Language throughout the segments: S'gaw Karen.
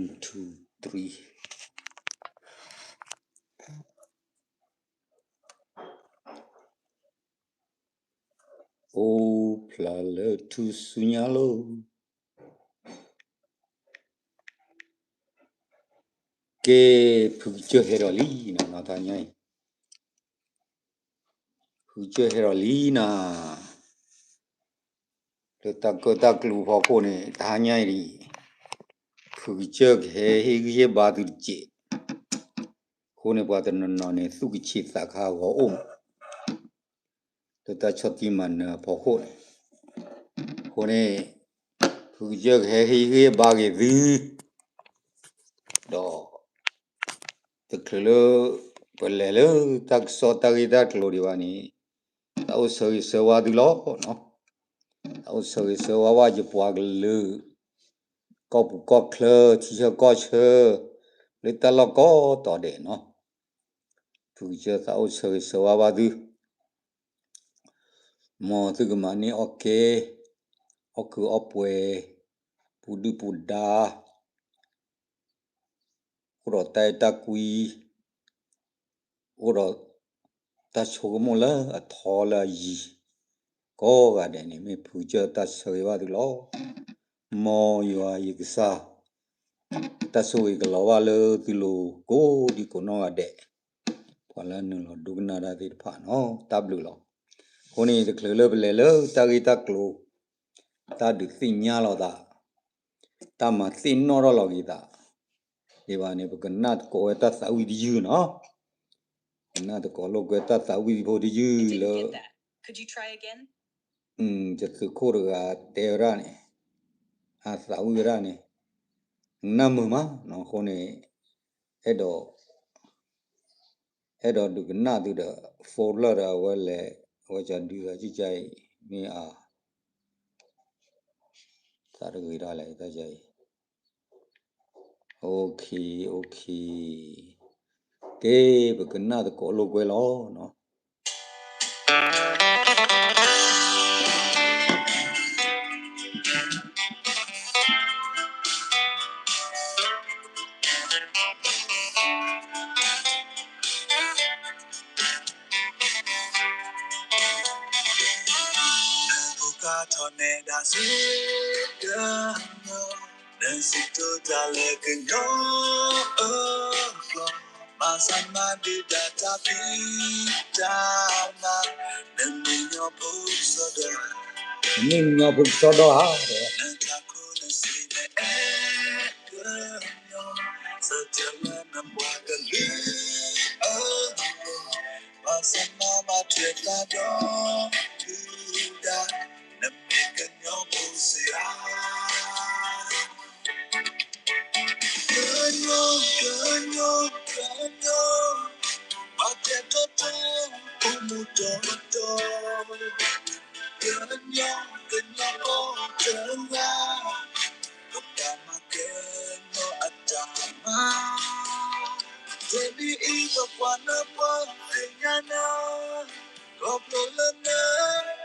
One, two, three. အိၣ်ဖျါလၢထူၣ်စုညါလီၤ. ကဲ, ဖုကစၢၢ်ဟဲဒီးလံနီၤ, တဟါညါအံၤ ဖုကစၢၢ်ဟဲဒီးလံနီၤ. လၢတၢ်ကၢၣ်တၢ်ကျူအဖီခိၣ်န့ၣ် တဟါညါအံၤ ဖုကစၢၢ်ကဟဲဟ့ၣ်ဂံၢ်ဟ့ၣ်ဘါသုတစဲး. အဃိန့ၣ် ပှၤတနီၤနီၤန့ၣ် သူၣ်ကဆံးသးခါဂီၤအိၣ်မး လၢတၢ်ဆီၣ်တံၢ်မၤနၢၤအဖီခိၣ်န့ၣ်. အဃိန့ၣ် ဖုကစၢၢ်ကဟဲဟ့ၣ်ဂံၢ်ဟ့ၣ်ဘါက့ၤသု ဒီး တချုးလၢ ပလဲၤလၢတၢ်ကစီၣ်တၢ်ဂ့ၢ်တၢ်ကျိၤဒံးဘၣ်န့ၣ် တၢ်အိၣ်ဆၢဂ့ၤဆၢဝါသုလီၤ. တၢ်အိၣ်ဆၢဂ့ၤဆၢဝါဘၣ်ယပှၤကလုာ် ကီၢ်ပူၤကီၢ်ချၢ ထံဆၢကီၢ်ဆၢ လၢတၢ်လီၢ်ကိးတီၤဒဲးနီၤ. ဖုကစၢၢ်သးအိၣ်ဆၢဂ့ၤဆၢဝါဘၣ်သု မ်သုကမၤန့ၢ်အီၣ်ကဲ အီၣ်ကုးအီပှဲၤ ပူၤဒုၣ်ပူၤဒါ အိၣ်ဒီးတၢ်အဲၣ်တၢ်ကွံ အိၣ်ဒီးတၢ်ဆိကမိၣ်လၢအထီလၢအယံၤ ကိးဂၤဒဲးန့ၣ် မ့ၢ်ဖုကစၢၢ်တၢ်ဆၢဂ့ၤဘၣ်သုလီၤ. မ်ယွၤယကစၢ် တၢ်ဆိၣ်ဂ့ၤကလီၤဘၣ်လၢသုလိၤကိးဒံကိးနီၢ်ဂၤဒဲး ပှၤလၢနုာ်လီၤဒိကနၣ်တၢ်သ့ၣ်တဖၣ်နီၤ တၢ်ဘျုးလီၤ. အဃိန့ၣ် တချုးလၢပလဲၤလၢတၢ်ဂ့ၢ်တၢ်ကျိၤ တၢ်ဒုးသ့ၣ်ညါလိာ်သး တၢ်မၤသ့ၣ်နီၣ်ထီၣ်လီၤက့ၤသး ဒံးဘၣ်န့ၣ် ပကနၣ်သကိးဝဲတၢ်သးဝံၣ်တယုၢ်နီၤ. ပကနၣ်သကိးလိာ်ကွဲတၢ်သးဝံၣ်ဖိတယုၢ်လၢ တသုးခိၣ်တဂၤတဲဝဲဒၣ်န့ၣ် အသးဝံၣ်ဝဲဒၣ်န့ၣ် နၢ်မုာ်မးနီၤ. အဃိန့ၣ် အဲၣ်ဒိး အဲၣ်ဒိးဒုးကနၣ်သုဒီး phone လၢာ်ဒီးအဝဲလဲၤ အဝဲကဒုးသးကံကါအံၤ မ့ၢ်အ သးတဂ့ၤဒၣ်လဲၣ် တၢ်ကါအံၤ OK OK ကဲ ပကနၣ်သကိးလိာ်ကွဲလီၤနီၤ. နစံးထီၣ်တၢ်လၢကညီအကျိာ်, ဘၣ်ဆၣ်နမၤဒုးဒၣ်တၢ်ဖံးတၢ်မၤ, နမ့ၢ်ကညီဖိကစီဒီဧါ, နမ့ၢ်ကညီဖိကစီဒီဧါ, နတၢ်ခိၣ်နစံးနအဲၣ်ကညီ, စၢတဲာ်လၢနပှၤကလုာ်အဂီၢ်, ဘၣ်ဆၣ်နမၤထွဲသးဒီးဒုၣ်ဒါ, နမ့ၢ်ကညီဖိစ့ၢ်ဧါ. ကညီ, ကညီ, ကညီ, ဘၣ်တဲတီတီ, အိၣ်မူတီတီ, ကညီ, ကညီဖိတဂၤ, ပဘၣ်မၤကညီအတၢ်မၤ, တနံၤအံၤပကွၢ်နပှၤသ့ၣ်ညါနၤ, ခီဖျိလၢန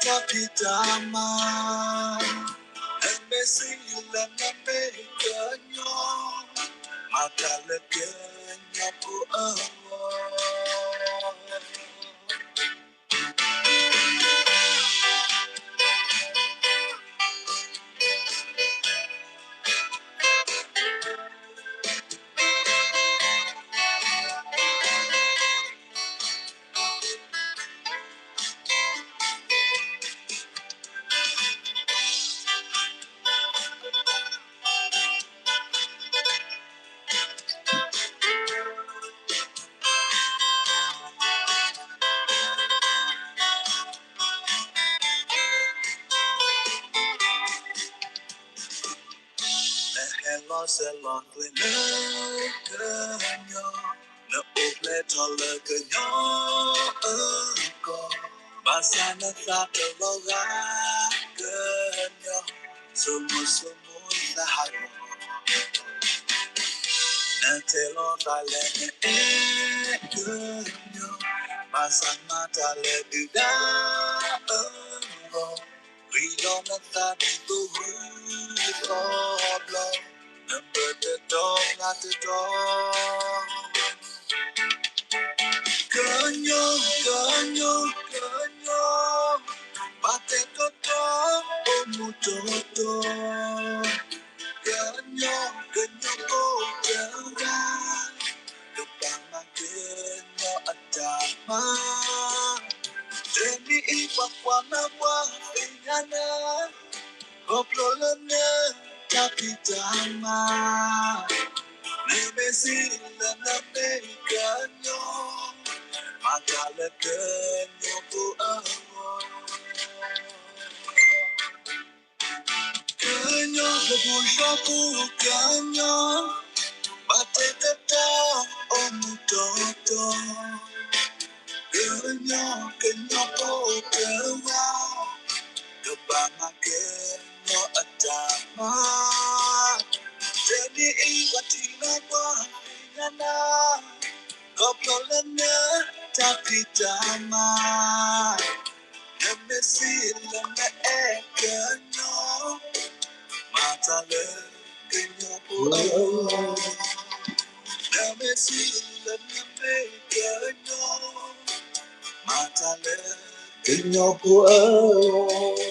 တၢ်ဖံးတၢ်မၤ, နမ့ၢ်စံးလၢနမ့ၢ်ကညီ, မၤတၢ်လၢကညီဖိအဂီၢ်. နဟဲလီၤစၢၤလီၤသွဲၣ်လၢကညီ, နအိၣ်ဖျဲၣ်ထီၣ်လၢကညီအကီၢ်, ဘၣ်ဆၣ်နသးတလီၤဂာ်ကညီ, ဆိမိၣ်ဆိမိၣ်သးဟးဂီၤ, နတဲလီၤသးလၢနအဲၣ်ကညီ, ဘၣ်ဆၣ်မၤတၢ်လၢဒုၣ်ဒါအဂီၢ်, ဂ့ၤလီၤနသးဒ်သိးဂုၤသီဘျီ. နဘၢၣ်တတီၤလါတတီၤ, ကညီ, ကညီ, ကညီ, ဘၣ်တဲာ်တီတီ, အိၣ်မူတီတီ, ကညီ, ကညီဖိတဂၤ, ကဘၣ်မၤကညီအတၢ်မၤ, တနံၤအံၤပှၤကွၢ်နၤပှၤသ့ၣ်ညါနၤ, ခီဖျိလၢနတၢ်ဖံးတၢ်မၤ, နမ့ၢ်စံးလၢနမ့ၢ်ကညီ, မၤတၢ်လၢကညီဖိအဂီၢ်, ကညီဖိပူၤယီၤဖိကညီ, ဘၣ်တဲာ်တီတီ, အိၣ်မူတီတီ, ကညီ, ကညီဖိတဂၤ, ကဘၣ်မၤကညီအတၢ်မၤ, တနံၤအံၤပှၤထံၣ်နၤပှၤသ့ၣ်ညါနၤ, ခီဖျိလၢနတၢ်ဖံးတၢ်မၤ, နမ့ၢ်စံးလၢနအဲၣ်ကညီ, မၤတၢ်လၢကညီဖိအဂီၢ်, နမ့ၢ်စံးလၢနမ့ၢ်ကညီ, မၤတၢ်လၢကညီဖိအဂီၢ်.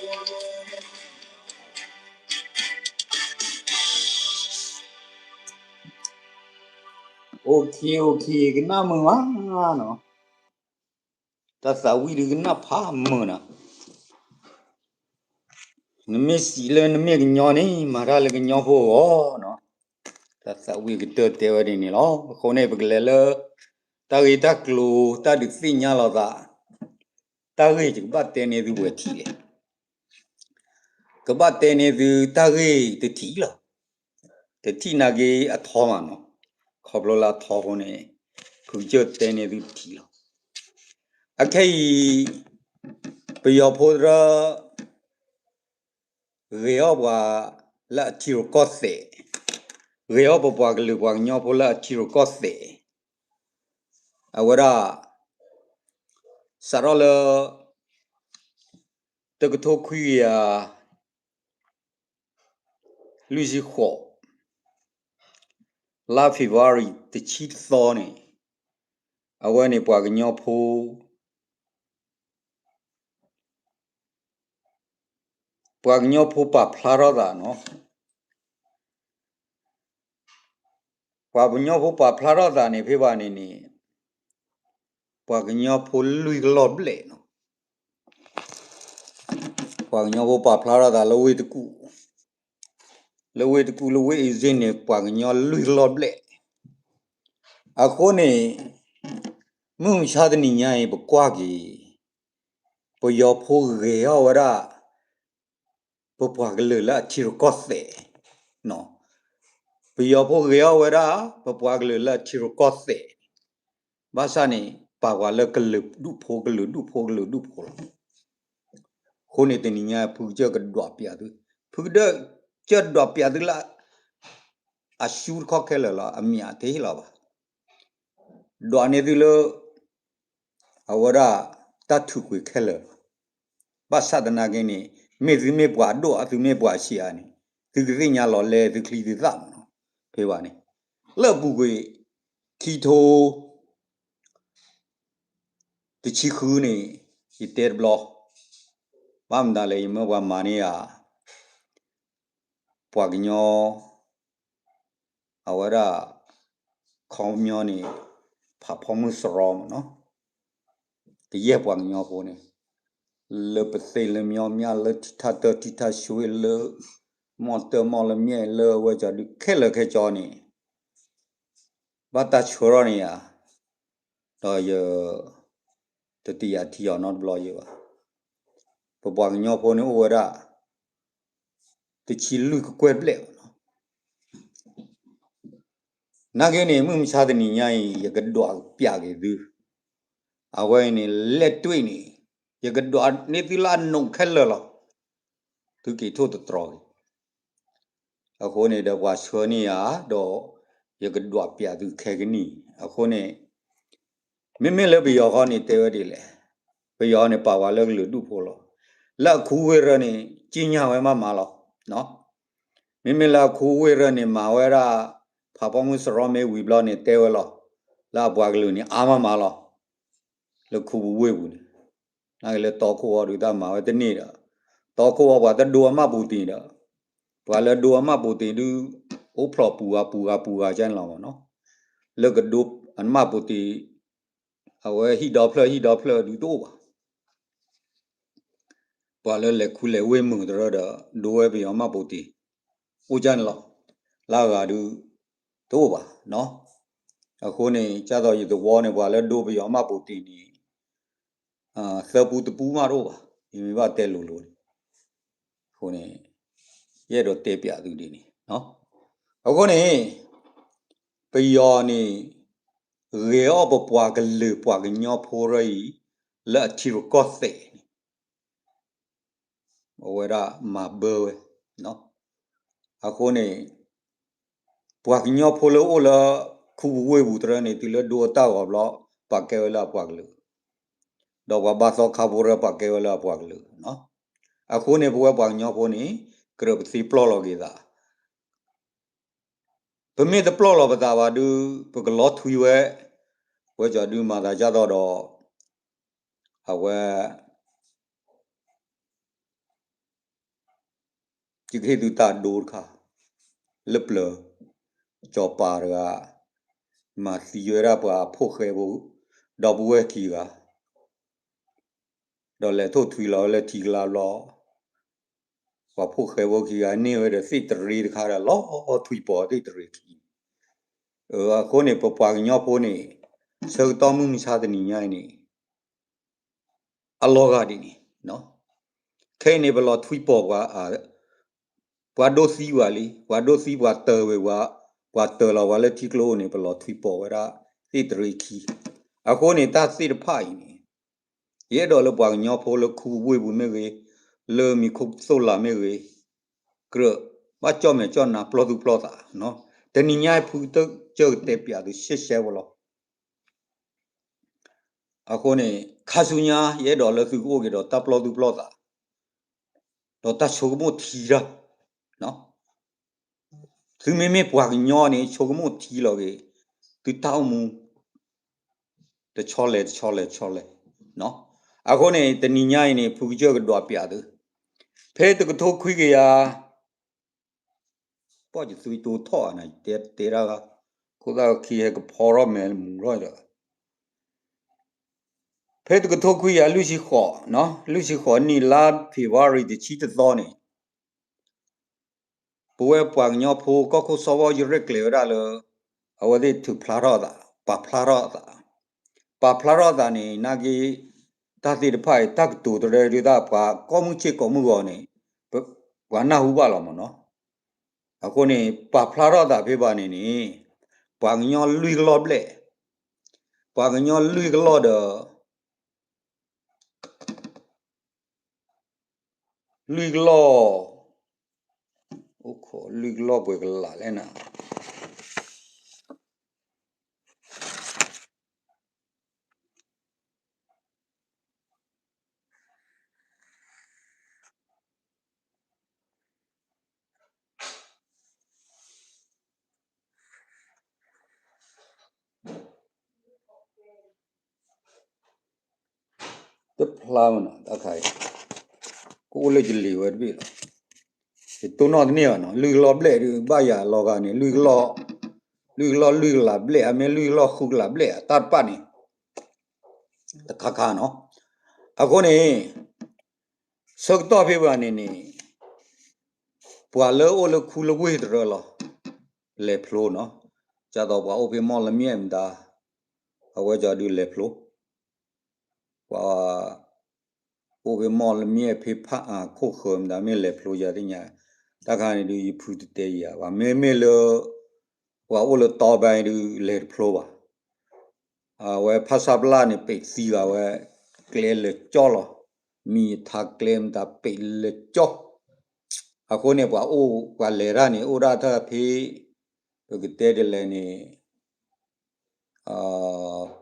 OK, OK, ကနၣ်မုာ်မးနီၤ, တၢ်သးဝံၣ်ဒုးကနၣ်ဖးမုာ်နီၤ, နမ့ၢ်စံးလၢနမ့ၢ်ကညီန့ၣ် မၤတၢ်လၢကညီဖိအဂီၢ်နီၤ, တၢ်သးဝံၣ်ကတၢၢ်တဲဝဲဒ်န့ၣ်လီၤ. အဃိန့ၣ် ပကလဲၤလၢ တၢ်ဂ့ၢ်တၢ်ကျိၤ တၢ်ဒုးသ့ၣ်ညါလိာ်သး, တၢ်ဂ့ၢ်ယကဘၣ်တဲန့ၢ်သုပှဲၤထံၣ်လဲၣ်, ကဘၣ်တဲန့ၢ်သုတၢ်ဂ့ၢ်တထံၣ်လီၤ. တထံၣ်နာ်က့အထီမးနီၤ, ခီဖျိလၢအထီအဃိန့ၣ် ဖုကစၢၢ်တဲန့ၢ်သုတထံၣ်လီၤ. အခဲအံၤ ပယီၤဖိသရၣ် ဂဲၤအီၣ်ပှၤလၢအထံရူၢ်ကီၢ်သဲး, ဂဲၤအီၣ်ပပှၤကလုာ်ပှၤကညီဖိလၢအထံရူၢ်ကီၢ်သဲး, အဝဲဒၣ် စးထီၣ်လၢ တကထိခွံကယၤ လွံၢ်ဆံဃိး လါ February တဆံတသီန့ၣ်, အဝဲန့ၣ်ပှၤကညီဖိ ပှၤကညီဖိပာ်ဖျါထီၣ်သးနီၤ, ပှၤကညီဖိပာ်ဖျါထီၣ်သးန့ၣ် ဖဲဘၣ်န့ၣ်န့ၣ် ပှၤကညီဖိလွံၢ်ကလီၢ်ဘျဲၣ်နီၤ, ပှၤကညီဖိပာ်ဖျါထီၣ်သးလၢဝ့ၢ်တကူၣ်, လၢဝ့ၢ်တကူၣ် လၢဝ့ၢ်အ့စ့န့ၣ် ပှၤကညီလွံၢ်ကလီၢ်ဘျဲၣ်. အဃိန့ၣ် မုၢ်မဆါတနံၤညါအံၤ ပကွၢ်က့ၤ ပယီၤဖိဂဲၤအီၣ်ဝဲဒၣ် ပပှၤကလုာ်လၢအထံရူၢ်ကီၢ်သဲး, ပယီၤဖိဂဲၤအီၣ်ဝဲဒၣ် ပပှၤကလုာ်လၢအထံရူၢ်ကီၢ်သဲး, ဘၣ်ဆၣ်န့ၣ် ပာ်ပှၤလၢကလုာ်ဒူၣ်ဖိ ကလုာ်ဒူၣ်ဖိ ကလုာ်ဒူၣ်ဖိလီၤ. အဃိန့ၣ်တနံၤညါ ဖုကစၢၢ်ကဒွးပျးသု, ဖုကစၢၢ်ဒွးပျးသုလၢ အရှုံးတခီခဲလၢာ်လီၤ, အမြတ်တဟ့ၣ်လီၤဘၣ်. ဒွးန့ၢ်သုလၢ အဝဲဒၣ်တၢ်ထုးကွံာ်ခဲလၢာ်လီၤ. ဘၣ်ဆၣ်သနာ်က့န့ၣ် မ့ၢ်သုမ့ၢ်ပှၤဒိၣ်ဧါ သုမ့ၢ်ပှၤဆံးဧါန့ၣ် သုကသ့ၣ်ညါလီၤလဲသုချံသုသၣ်မးနီၤ. ဖဲဘၣ်န့ၣ် လၢအပူၤကွံာ် ခံထိ တဆံဃုန့ၣ် ယတဲတဘျီ, ဘၣ်မတၤလဲၣ် ယမၢပှၤမၤန့ၢ်ဧါ ပှၤကညီ အဝဲဒၣ် ခီပညီန့ၣ် ဖးဖီမုၢ်စရီမးနီၤ, ကယဲၢ်ပှၤကညီဖိန့ၣ် လၢပသ့ၣ်လၢမျီးမျၢ် လၢထံထၣ်တၢၢ်ထံထၣ်ဆွ့ လၢမီၢ်တၢၢ်မီၢ်လၢမျဲၢ် လၢအဝဲကၠီဒုးခဲလၢာ်ခဲဆ့န့ၣ် ဘၣ်တၢ်ဆှၢထီၣ်န့ၢ်ဧါ, ဒီးယ တတယၤထံအီၤနီတဘျီယဲဘၣ်. ပပှၤကညီဖိန့ၣ်အိၣ်ဝဲဒၣ် တဆံလွံၢ်ကကွဲၢ်ဘျဲၣ်ဘၣ်နီၤ. နာ်က့န့ၣ် မုၢ်မဆါတနံၤညါအံၤ ယကဒွးပျးက့ၤသု, အဝဲအံၤန့ၣ် လက်တွေ့န့ၣ် ယကဒွးန့ၢ်သုလၢအနိးခဲလၢာ်လီၤ. သုက့ၤထိၣ်သတြီၤက့ၤ အဃိန့ၣ်ဒီးပှၤဆှၢန့ၢ်ယၤ ဒီးယကဒွးပျးသုခဲကနံၣ်အံၤ အဃိန့ၣ် မ့မ့ၢ်လၢပယီၤဃီန့ၣ်တဲဝဲဒ်လဲၣ်, ပယီၤန့ၣ်ပာ်ဝဲလၢကလုာ်ဒူၣ်ဖိလီၤ. လၢအခူဝ့ၢ်ရၢန့ၣ် ကြေညာဝဲမးမးလီၤ. မ့မ့ၢ်လၢအခူဝ့ၢ်ရၢန့ၣ် မၤဝဲဒၣ် ဖးဖီမုၢ်စရီမ့ၢ်ဝံၤဘျီန့ၣ် တဲဝဲလီၤ, လၢအပှၤကလုာ်န့ၣ် အါမးမးလီၤ. လၢခူပူၤဝ့ၢ်ပူၤန့ၣ် နာ်က့လၢတီခိၣ်အီၤဒုးတၢ်မၤဝဲတန့ၢ်ဒီး တီခိၣ်အီၤပှၤတဒိအမၢ်ပူၤတ့ၢ်ဒီး ပှၤလၢဒိအမၢ်ပူၤတ့ၢ်ဒုး အိၣ်ဖျိးပူၤဂၤပူၤဂၤပူၤဂၤကန့ၣ်လီၤမးနီၤ. လၢကဒိအမၢ်ပူၤတ့ၢ် အဝဲဟံၣ်ဒီဖျၢၣ်ဟံၣ်ဒီဖျၢၣ်ဒုးတအိၣ်ဘၣ်. ပှၤလၢလဲၤခူလဲၤဝ့ၢ်မုာ်တရၢဒီး ဒိဝဲပယီၤမၢ်ပူၤတ့ၢ် အိၣ်ကန့ၣ်လီၤ. လၢအဂၤဒုး တအိၣ်ဘၣ်နီၤ. အဃိန့ၣ် ကၢ်သိးယသဝီန့ၣ် ပှၤလၢဒိပယီၤမၢ်ပူၤတ့ၢ်န့ၣ် သၢပူတပူမးတအိၣ်ဘၣ်. ယမ့ၢ်ဘၣ်တဲလိၤလိၤန့ၣ် အဃိန့ၣ် ယအဲၣ်ဒိးတဲပျးသုဒ်န့ၣ်. အဃိန့ၣ် ပယီၤန့ၣ် ဂဲၤအီၣ်ပပှၤကလုာ်ပှၤကညီဖိရၢအံၤ လၢအထံရူၢ်ကီၢ်သဲးန့ၣ် အဝဲဒၣ်မၤဘၢဝဲ. အဃိန့ၣ် ပှၤကညီဖိလၢအိၣ်လၢ ခူပူၤဝ့ၢ်ပူၤတရၢန့ၣ် တုၤလၢဒိအတၢ်ဂီၤဘျီ ပှၤကဲဝဲလၢအပှၤကလုာ်, ဒီးပှၤဘါသီခါဖိရၢပှၤကဲဝဲလၢအပှၤကလုာ်. အဃိန့ၣ် ပဝဲပှၤကညီဖိန့ၣ် ကြၢးပသ့ပျီၢ်လီၤက့ၤသး ပမ့ၢ်တပျီၢ်လီၤပသးဘၣ်ဒုး ပကလီၤထွံဝဲ, ဝဲကၠီဒုးမၤသးကၢ်သိးဒီး အဝဲ ယကဟ့ၣ်သုတၢ်ဒိတခါ လၢပျၢၤ ကၠီၤပၤတဂၤ မၤသံဝဲဒၣ်ပှၤဖိၣ်ဃဲဖိ ဒီပုၢ်ဝဲၢ်ခံဂၤ ဒီးလဲၤထိၣ်ထွံလီၤဝဲလၢထံကျါဘျီ ပှၤဖိၣ်ဃဲဖိခံဂၤန့ၢ်ဝဲဒီးသ့ၣ်တရ့တခါဒီး လီၤထွံပိာ်သ့ၣ်တရ့ခံ. အဃိန့ၣ် ပပှၤကညီဖိန့ၣ် ဆၢကတီၢ်မုၢ်မဆါတနံၤညါအံၤန့ၣ် အလီၤဂာ်ဒ်န့ၣ်, ခဲအံၤန့ၣ် ပလီၤထွံပိာ်ပှၤ, ပှၤဒိသံပှၤလံ, ပှၤဒိသံပှၤတၢၤဝဲပှၤ, ပှၤတၢၤလီၤပှၤလၢထံကျိန့ၣ် ပလီၤထွံပိာ်ဝဲဒၣ်သ့ၣ်တရ့ခံ. အဃိန့ၣ် တၢ်သ့ၣ်တဖၣ်အံၤန့ၣ် ယအဲၣ်ဒိးလၢပှၤကညီဖိလၢခူပူၤဝ့ၢ်ပူၤမ့ၢ်ဂ့ၤ, လၢမံၤခိၣ်သိၣ်လာ်မ့ၢ်ဂ့ၤ, ကြၢးဘၣ်ကၠီၣ်မဲာ်ကၠီၣ်နါပျီၢ်သူၣ်ပျီၢ်သး, တနံၤညါအံၤ ဖုကစၢၢ်ကတဲပျးသုရှဲရှဲဖိလီၤ. အဃိန့ၣ် ခါဆူညါ ယအဲၣ်ဒိးလၢသုကအိၣ်က့ၤဒီးတၢ်ပျီၢ်သူၣ်ပျီၢ်သး ဒီးတၢ်ဆိကမိၣ်ထံတၢ်, သုမ့မ့ၢ်ပှၤကညီန့ၣ် ဆိကမိၣ်ထံလီၤက့ၤ သုတၢ်အိၣ်မူ တဆီလဲၣ်တဆီလဲၣ်တဆီလဲၣ်. အဃိန့ၣ် တနံၤညါအံၤန့ၣ် ဖုကစၢၢ်ကဒွးပျးသု, ဖဲတကထိခွံကယၤ ပီၢ်ယသွံတိထီၣ်ဧါန့ၣ် တဲတဲဒၣ်, ခိၣ်သၣ်ခံဟဲကဖီထီၣ်မဲာ်မူထီၣ်ဒီး ဖဲတကထိခွံကယၤလွံၢ်ဆံဃိး, လွံၢ်ဆံဃိးနံၣ်လါ February တဆံတသီန့ၣ် ပဝဲပှၤကညီဖိကီၢ်ခိၣ်စီၤဘီယရဲၣ်ကျဲၤဝဲဒၣ်လၢ အဝဲသ့ၣ်ထုးဖျါထီၣ်အသး, ပာ်ဖျါထီၣ်အသး, ပာ်ဖျါထီၣ်အသးန့ၣ် နာ်က့ တၢ်သ့ၣ်တဖၣ်အံၤ တၢ်ကတိၤတရၢဒုးသၣ် ပှၤကိးမုၢ်ဆ့ၣ်ကိးမုၢ်ဂီၤန့ၣ် ပှၤနၢ်ဟူဘၣ်လီၤမးနီၤ. အဃိန့ၣ် ပာ်ဖျါထီၣ်သးဖဲဘၣ်န့ၣ်န့ၣ် ပှၤကညီလွံၢ်ကလီၢ်ဘျဲၣ်, ပှၤကညီလွံၢ်ကလီၢ်ဒီး လွံၢ်ကလီၢ်, အိၣ်ခိးလွံၢ်ကလီၢ်ပှဲၤကလးလဲၣ်နၤ. တဖျါမးနီၤ တၢ်ခါအံၤ ကအိၣ်လၢယလံၤဝဲတဘ့ၣ်လီၤ. ယတိၢ်နီၣ်တန့ၢ်ဘၣ်နီၤ လွံၢ်ကလီၢ်ဘျဲၣ်ဒုး ဘၣ်ယၤလီၤဂာ်န့ၣ် လွံၢ်ကလီၢ်, လွံၢ်ကလီၢ်လွံၢ်ကလးဘျဲၣ် အမ့ၢ်လွံၢ်ကလီၢ်ဃုကလးဘျဲၣ် တၢ်တပာ်န့ၣ် တခါခါနီၤ. အဃိန့ၣ် ဆၢကတီၢ်ဖဲဘၣ်န့ၣ်န့ၣ် ပှၤလၢအိၣ်လၢခူလၢဝ့ၢ်တရၢလီၤ လဲၤဖျိနီၤ. ကၢ်သိးပှၤအိၣ်ဖဲမီၢ်လမၠဲၣ်မတၤ အဝဲကၠီဒုးလဲၤဖျိ, ပှၤအိၣ်ဖဲမီၢ်လမၠဲၣ်ဖဲဖးအါခိၣ်ဃၢၤမတၤမ့ၢ်လဲၤဖျိယၤသ့ၣ်ညါ, တၢ်ခါန့ၣ်ဒုး ယဖုတတဲယၤဘၣ် မ့မ့ၢ်လၢ ပှၤအိၣ်လၢတီဘၣ်ဒုးလဲၤတဖျိဘၣ်. အဝဲဖးဆါပလၢ်န့ၣ် ပံးသံဂၤဝဲ ကျဲလၢာ်ကၠီလီၤ. မံၤထါကျဲမတၤပံးလၢာ်ကၠီ. အဃိန့ၣ် ပှၤအိၣ်ပှၤလဲၤတၢ်န့ၣ် အိၣ်ဒၣ်တၢ်ဖဲ ပကတဲဒ်လဲၣ်န့ၣ်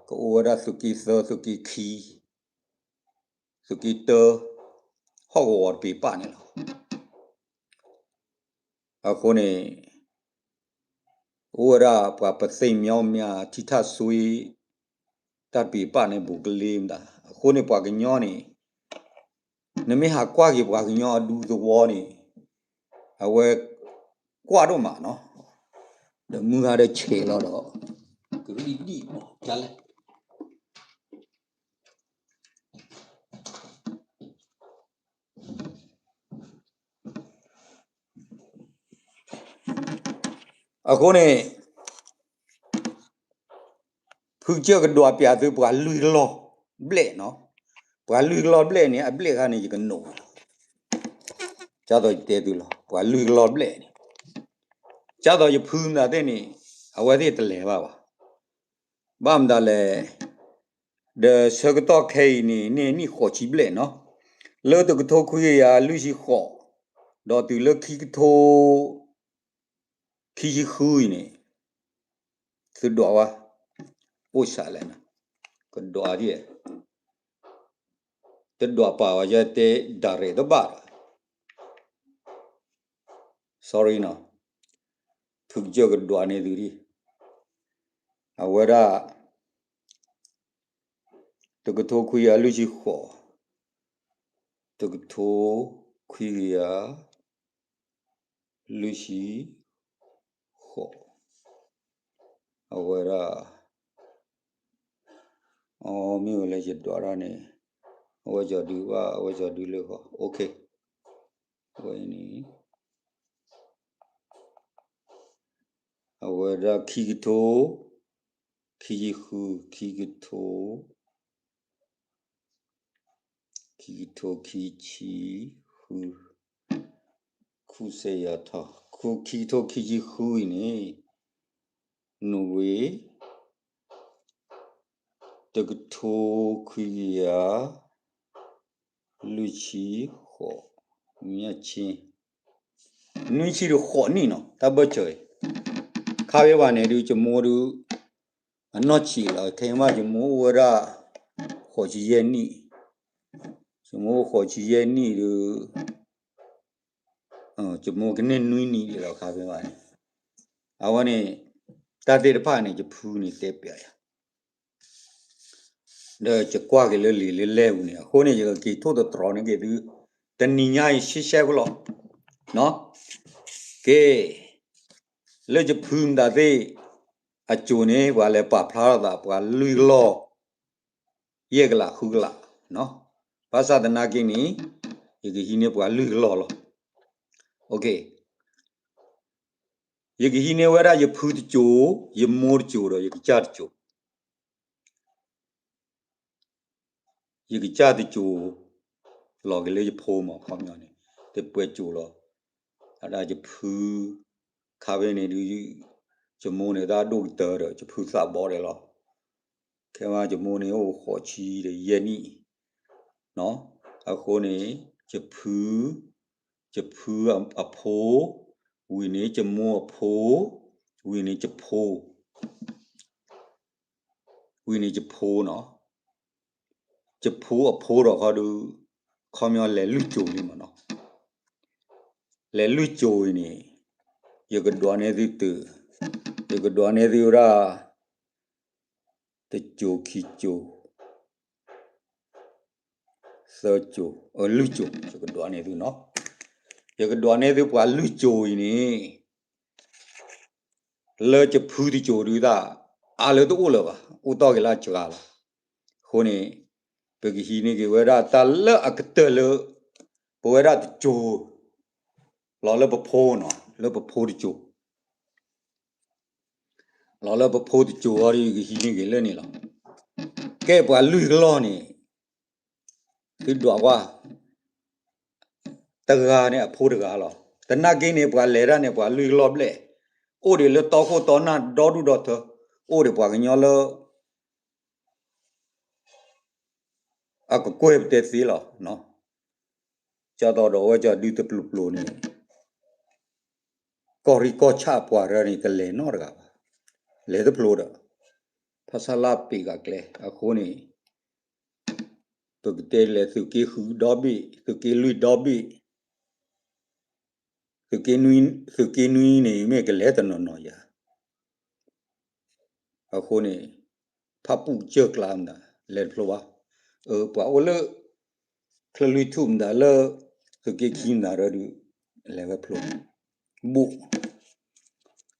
ကအိၣ်ဝဲဒၣ်သုးက့သၢ သုးက့ခံ သုးက့တၢ ဟီၣ်ကဝီၤတပ့ၤပၣ်န့ၣ်လီၤ. အဃိန့ၣ် အိၣ်ဝဲဒၣ်ပှၤပသ့ၣ်မျီမး ထံထၣ်စွ့ တၢ်တပံၤပာ်န့ၣ် ဘူးကလ့မတၤ အဃိန့ၣ် ပှၤကညီန့ၣ် နမ့ၢ်ဟးကွၢ်က့ၤပှၤကညီအဒူသဝီန့ၣ် အဝဲကွၢ်ဒိၣ်မးနီၤ, ဒီးမုၢ်ဟါဒီးဆဲးလီၤဒီး ကဒံၣ်ဒံၣ်ဒ်လဲၣ် အဃိန့ၣ် ဖုကစၢၢ်ကဒွးပျးသုပှၤလွံၢ်ကလီၢ်ဘျဲၣ်နီၤ, ပှၤလွံၢ်ကလီၢ်ဘျဲၣ်န့ၣ် အဘျဲၣ်ခါန့ၣ် ယကနိးလီၤ, ဒ်သိးယတဲသုလီၤ ပှၤလွံၢ်ကလီၢ်ဘျဲၣ်န့ၣ်, ဒ်သိးယဖုမတၤသ့ၣ်န့ၣ် အဝဲသ့ၣ်တလဲၤဘၣ်ဘၣ်. ဘၣ်မတၤလဲၣ်, ဒီးဆၢကတီၢ်ခဲအံၤန့ၣ် န့ၢ်နံၣ်ဃိးဆံဘျဲၣ်နီၤ, လၢတကထိခွံကယၤလွံၢ်ဆံဃိး ဒီးတုၤလၢခံကထိ ခံဆံဃုအံၤန့ၣ် သုဒွးဝဲ အိၣ်စးလဲၣ်နီၤ, ကဒွးဒ် တဒွးပာ်ဝဲ ယတဲဒၣ်ရဲၣ်တဘၣ်ဒီး sorry နီၤ, ဖုကစၢၢ်ကဒွးန့ၢ်သုဒ် အဝဲဒၣ် တကထိခွံကယၤလွံၢ်ဆံဃိး, တကထိခွံကယၤ လွံၢ်ဆံဃိး, အဝဲဒၣ် အမ့ၢ်ဝဲလၢယဒွးတၢ်န့ၣ် အဝဲကၠီၤဒုဘၣ် အဝဲကၠီၤဒုလၢဃီ okay, အဝဲန့ၣ် အဝဲဒၣ်ခံကထိ ခံဆံဃု ခံကထိ ခံကထိခံဆံဃု, ခူစဲးယၤထီ ခူခံကထိခံဆံဃုအံၤန့ၣ် နူၤဝ့ တကထိခွံကယၤ လွံၢ်ဆံဃိး, မၠၣ်ဆ့ နွံဆံဒီးဃိးနံၣ်နီၤ တၢ်ဘၢၣ်စၢၤအံၤ, ခါဖဲဘၣ်န့ၣ်ဒုး ယမိၢ်ဒုး အနီၢ်ဆံးလီၤ ခဲအံၤမး ယမိၢ်အိၣ်ဝဲဒၣ် ဃိးဆံယဲၢ်နံၣ်, ယမိၢ်အိၣ်ဃိးဆံယဲၢ်နံၣ်ဒုး ယမိၢ်ကန့ၢ်နွံနံၣ်ဒံးလီၤ ခါဖဲဘၣ်န့ၣ်, အဝဲန့ၣ် တၢ်သ့ၣ်တဖၣ်န့ၣ် ယဖုန့ၣ်တဲပျးယၤ ဒီးယကွၢ်က့ၤလၢလံာ်လၢလဲၢ်ပူၤန့ၣ် အဃိန့ၣ် ယကက့ၤထိၣ်သတြီၤန့ၢ်က့ၤသု တနံၤညါအံၤ ရှဲရှဲဖိလီၤ. က့ၤ လၢယဖုမတၤသ့ၣ်အစိၤန့ၣ် ပှၤလဲၤပာ်ဖျါထီၣ်သး ပှၤလွံၢ်ကလီၢ် ယဲၢ်ကလးဃုကလး, ဘၣ်ဆၣ်သနာ်က့န့ၣ် ယကဟံးန့ၢ်ပှၤလွံၢ်ကလီၢ်လီၤ. ယကဟံးန့ၢ်ဝဲဒၣ်ယဖုတစိၤ, ယမိၢ်တစိၤဒီးယကစၢ်တစိၤ, ယကစၢ်တစိၤ လီၤက့ၤလၢယဖိမး ခီပညီန့ၣ် တပှဲၤစိၤလီၤ. အဒၣ်ယဖု ခါဖဲန့ၣ်ဒုး ယမိၢ်န့ၣ်တၢ်ဒိၣ်ကတၢၢ်ဒီး ယဖုသးဘီဒဲးလီၤ. ခဲမးယမိၢ်န့ၣ်အိၣ်ဃိးဆံဒီးယဲၢ်နံၣ်, အဃိန့ၣ် ယဖု ယဖုအဖိ ဝံၤန့ၣ်ယမိၢ်အဖိ ဝံၤန့ၣ်ယဖိ ဝံၤန့ၣ်ယဖိနီၤ, ယဖိအဖိဒီးခီဒုး ခီပညီလဲၤလွံၢ်စိၤလံမးနီၤ, လဲၤလွံၢ်စိၤအံၤန့ၣ် ယကဒွးန့ၢ်သုတုၤ, ယကဒွးန့ၢ်သုဝဲဒၣ် တစိၤခံစိၤ သၢစိၤ အလွံၢ်စိၤ ယကဒွးန့ၢ်သုနီၤ, ယကဒွးန့ၢ်သုပှၤလွံၢ်စိၤအံၤန့ၣ် လၢယဖုတစိၤဒုးတၢ် အါလၢတအိၣ်လၢၤဘၣ် အိၣ်တီၢ်က့ၤလၢအစှၤလီၤ. အဃိန့ၣ် ပကဟံးန့ၢ်က့ၤဝဲဒၣ်တၢ်လၢအကတၢၢ်လၢ ပဝဲဒၣ်တစိၤ လီၤလၢပဖိနီၤ လၢပဖိတစိၤ လီၤလၢပဖိတစိၤအံၤဒီး ယကဟံးန့ၢ်က့ၤလၢန့ၣ်လီၤ. ကဲပှၤလွံၢ်ကလီၢ်န့ၣ် သုဒွးကွၢ် တဂၤန့ၣ်အဖိတဂၤလီၤ. သနာ်က့န့ၣ် ပှၤလဲၤတၢ်န့ၣ် ပှၤလွံၢ်ကလီၢ်ဘျဲၣ် အိၣ်ဒံးလၢတီခိၣ်တီနၢ်ဒီဒူၣ်ဒီထၢ အိၣ်ဒံးပှၤကညီလၢ အကကွဲၢ်ပတဲသ့လီၤ. ကၢ်သိးဒီးဝဲကၠီဒုတပျိၤပျိၤန့ၣ် ကီၢ်ရံၣ်ကီၢ်ဆၣ်ပှၤရၢန့ၣ် တလဲၤနီတဂၤဘၣ်. လဲၤတဖျိဒီး ဖဆလပ့းဂၤကျဲ အဃိန့ၣ် ပကတဲလဲၤသုးက့ဃုဒီဘ့ၣ် သုးက့လွံၢ်ဒီဘ့ၣ် သုးက့နွံ, သုးက့နွံန့ၣ် မ့ၢ်ကလဲၤတနီၤနီၤယၤ, အဃိန့ၣ် ဖၣ်ပူၣ်ကစၢၢ်ကျါမတၤ လဲၤတဖျိဘၣ်. ပှၤအိၣ်လၢ ချၢၣ်လွံၢ်ထူၣ်မတၤ လၢ သုးက့ခံမတၤဒီးဒုး လဲၤဝဲဖျိ, ဘူး,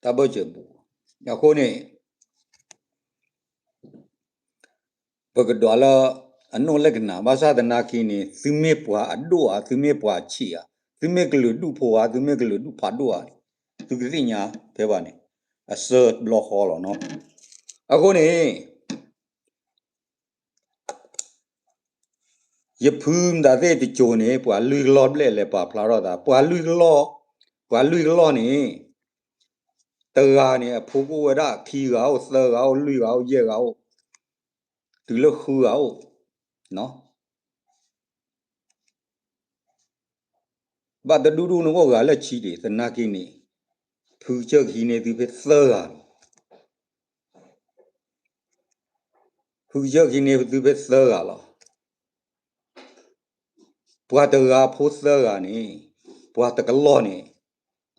တၢ်ဘၢၣ်စၢၤဘူး. အဃိန့ၣ် ပကဒွးလၢ အနိၣ်လၢကနၣ် ဘၣ်ဆၣ်သနာ်က့န့ၣ် သုမ့ၢ်ပှၤအဒိၣ်ဧါ, သုမ့ၢ်ပှၤဆံးဧါ, သုမ့ၢ်ကလုာ်ဒူၣ်ဖိဧါ, သုမ့ၢ်ကလုာ်ဒူၣ်ဖးဒိၣ်ဧါ, သုကသ့ၣ်ညါဖဲဘၣ်န့ၣ် အစၢဘျီဃီလီၤနီၤ. အဃိန့ၣ် ယဖုမတၤသ့ၣ်တစိၤန့ၣ် ပှၤလွံၢ်ကလီၢ်ဘျဲၣ်လဲၤပာ်ဖျါထီၣ်သး, ပှၤလွံၢ်ကလီၢ်, ပှၤလွံၢ်ကလီၢ်န့ၣ် တဂၤန့ၣ် အဖိကအိၣ်ဝဲဒၣ် ခံဂၤအိၣ်, သၢဂၤအိၣ်, လွံၢ်ဂၤအိၣ်, ယဲၢ်ဂၤအိၣ်, တုၤလၢဃုဂၤအိၣ်, ဘၣ်တဒူၣ်ဒူၣ်န့ၣ် အိၣ်ဂၤလၢဆံဒံး, သနာ်က့န့ၣ် ဖုကစၢၢ်ကဟံးန့ၢ်သုဖဲသၢဂၤလီၤ. ဖုကစၢၢ်ကဟံးန့ၢ်သုဖဲသၢဂၤလီၤ. ပှၤတဂၤအဖိသၢဂၤန့ၣ်, ပှၤတကလီၢ်န့ၣ်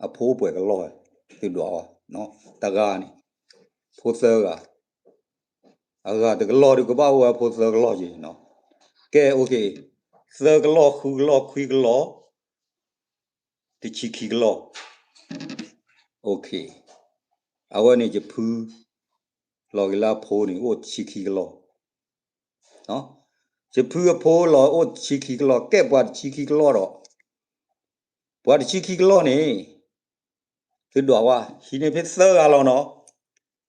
အဖိအိၣ်ပှဲၤကလီၢ်, သုဒွးအီၤ, တဂၤန့ၣ် ဖိသၢဂၤ, အဂၤတကလီၢ်ဒုးကဘၣ်အိၣ်ဝဲဖိသၢကလီၢ်က့ၤနီၤ. ကဲ, သၢကလီၢ်, ဃုကလီၢ်, ခွံကလီၢ်, တဆံခံကလီၢ်. အဝဲန့ၣ်ယဖု လီၤက့ၤလၢအဖိန့ၣ် အိၣ်တဆံခံကလီၢ်. ယဖုအဖိလီၤအိၣ်တဆံခံကလီၢ်, ကဲပှၤတဆံခံကလီၢ်ဒီး, ပှၤတဆံခံကလီၢ်န့ၣ် သုဒွးဝဲ, ဟံးန့ၢ်ဖဲသၢဂၤလီၤနီၤ. သၢဂၤန့ၣ် တ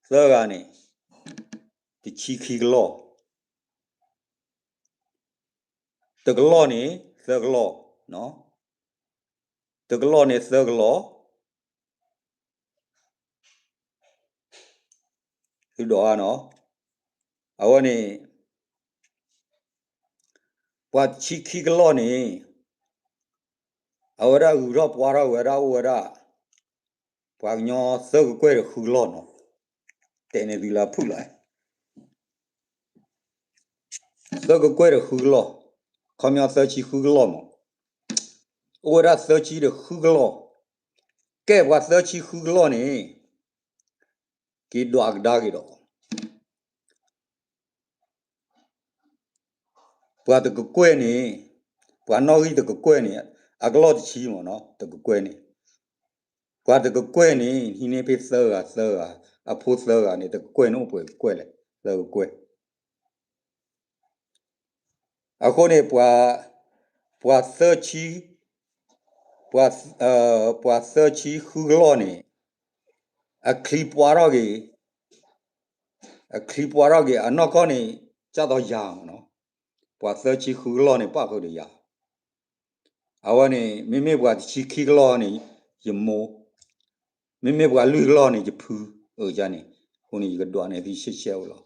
ဆံခံကလီၢ်, တကလီၢ်န့ၣ် သၢကလီၢ်, တကလီၢ်န့ၣ်သၢကလီၢ်, သုဒွးဝဲနီၤ. အဝဲန့ၣ် ပှၤတဆံခံကလီၢ်န့ၣ် အဝဲဒၣ်ဂုၤထီၣ်ပှၢ်ထီၣ်ဝဲဒၣ်အိၣ်ဝဲဒၣ် ပှၤကညီသၢကကွဲၢ်ဒီးဃုကလီၢ်နီၤ. တဲန့ၢ်သုလၢအဖုၣ်လီၤ, သၢကကွဲၢ်ဒီးဃုကလီၢ်, ခီပညီသၢဆံဃုကလီၢ်မး, အိၣ်ဝဲဒၣ်သၢဆံဒီးဃုကလီၢ်, ကဲပှၤသၢဆံဃုကလီၢ်န့ၣ် က့ၤဒွးကဒါက့ၤဒီး ပှၤတကကွဲၢ်န့ၣ်, ပှၤနီၣ်ဂံၢ်တကကွဲၢ်န့ၣ် အကလီၢ်တဆံမ့ၢ်နီၤ, တကကွဲၢ်န့ၣ်, ပှၤတကကွဲၢ်န့ၣ် ဟံးန့ၢ်ဖဲသၢဂၤသၢဂၤ, အဖိသၢဂၤန့ၣ် တကကွဲၢ်န့ၣ်အိၣ်ပှဲၤကကွဲၢ်လဲၣ်, သၢကကွဲၢ်. အဃိန့ၣ် ပှၤ, ပှၤသၢဆံ, ပှၤ, ပှၤသၢဆံဃုကလီၢ်န့ၣ် အချံပှၢ်ထီၣ်က့ၤ, အချံပှၢ်ထီၣ်က့ၤ အနီၢ်ကီၢ်န့ၣ် ကၢ်သိးယၤမ့ၢ်နီၤ, ပှၤသၢဆံဃုကလီၢ်န့ၣ် ပၣ်ဃုာ်ဒီးယၤ. အဝဲန့ၣ် မ့မ့ၢ်ပှၤတဆံခံကလီၢ်န့ၣ် ယမိၢ်, မ့မ့ၢ်ပှၤလွံၢ်ကလီၢ်န့ၣ် ယဖု, အန့ၣ်, အဃိန့ၣ် ယကဒွးန့ၢ်သုရှဲရှဲအိၣ်လီၤ.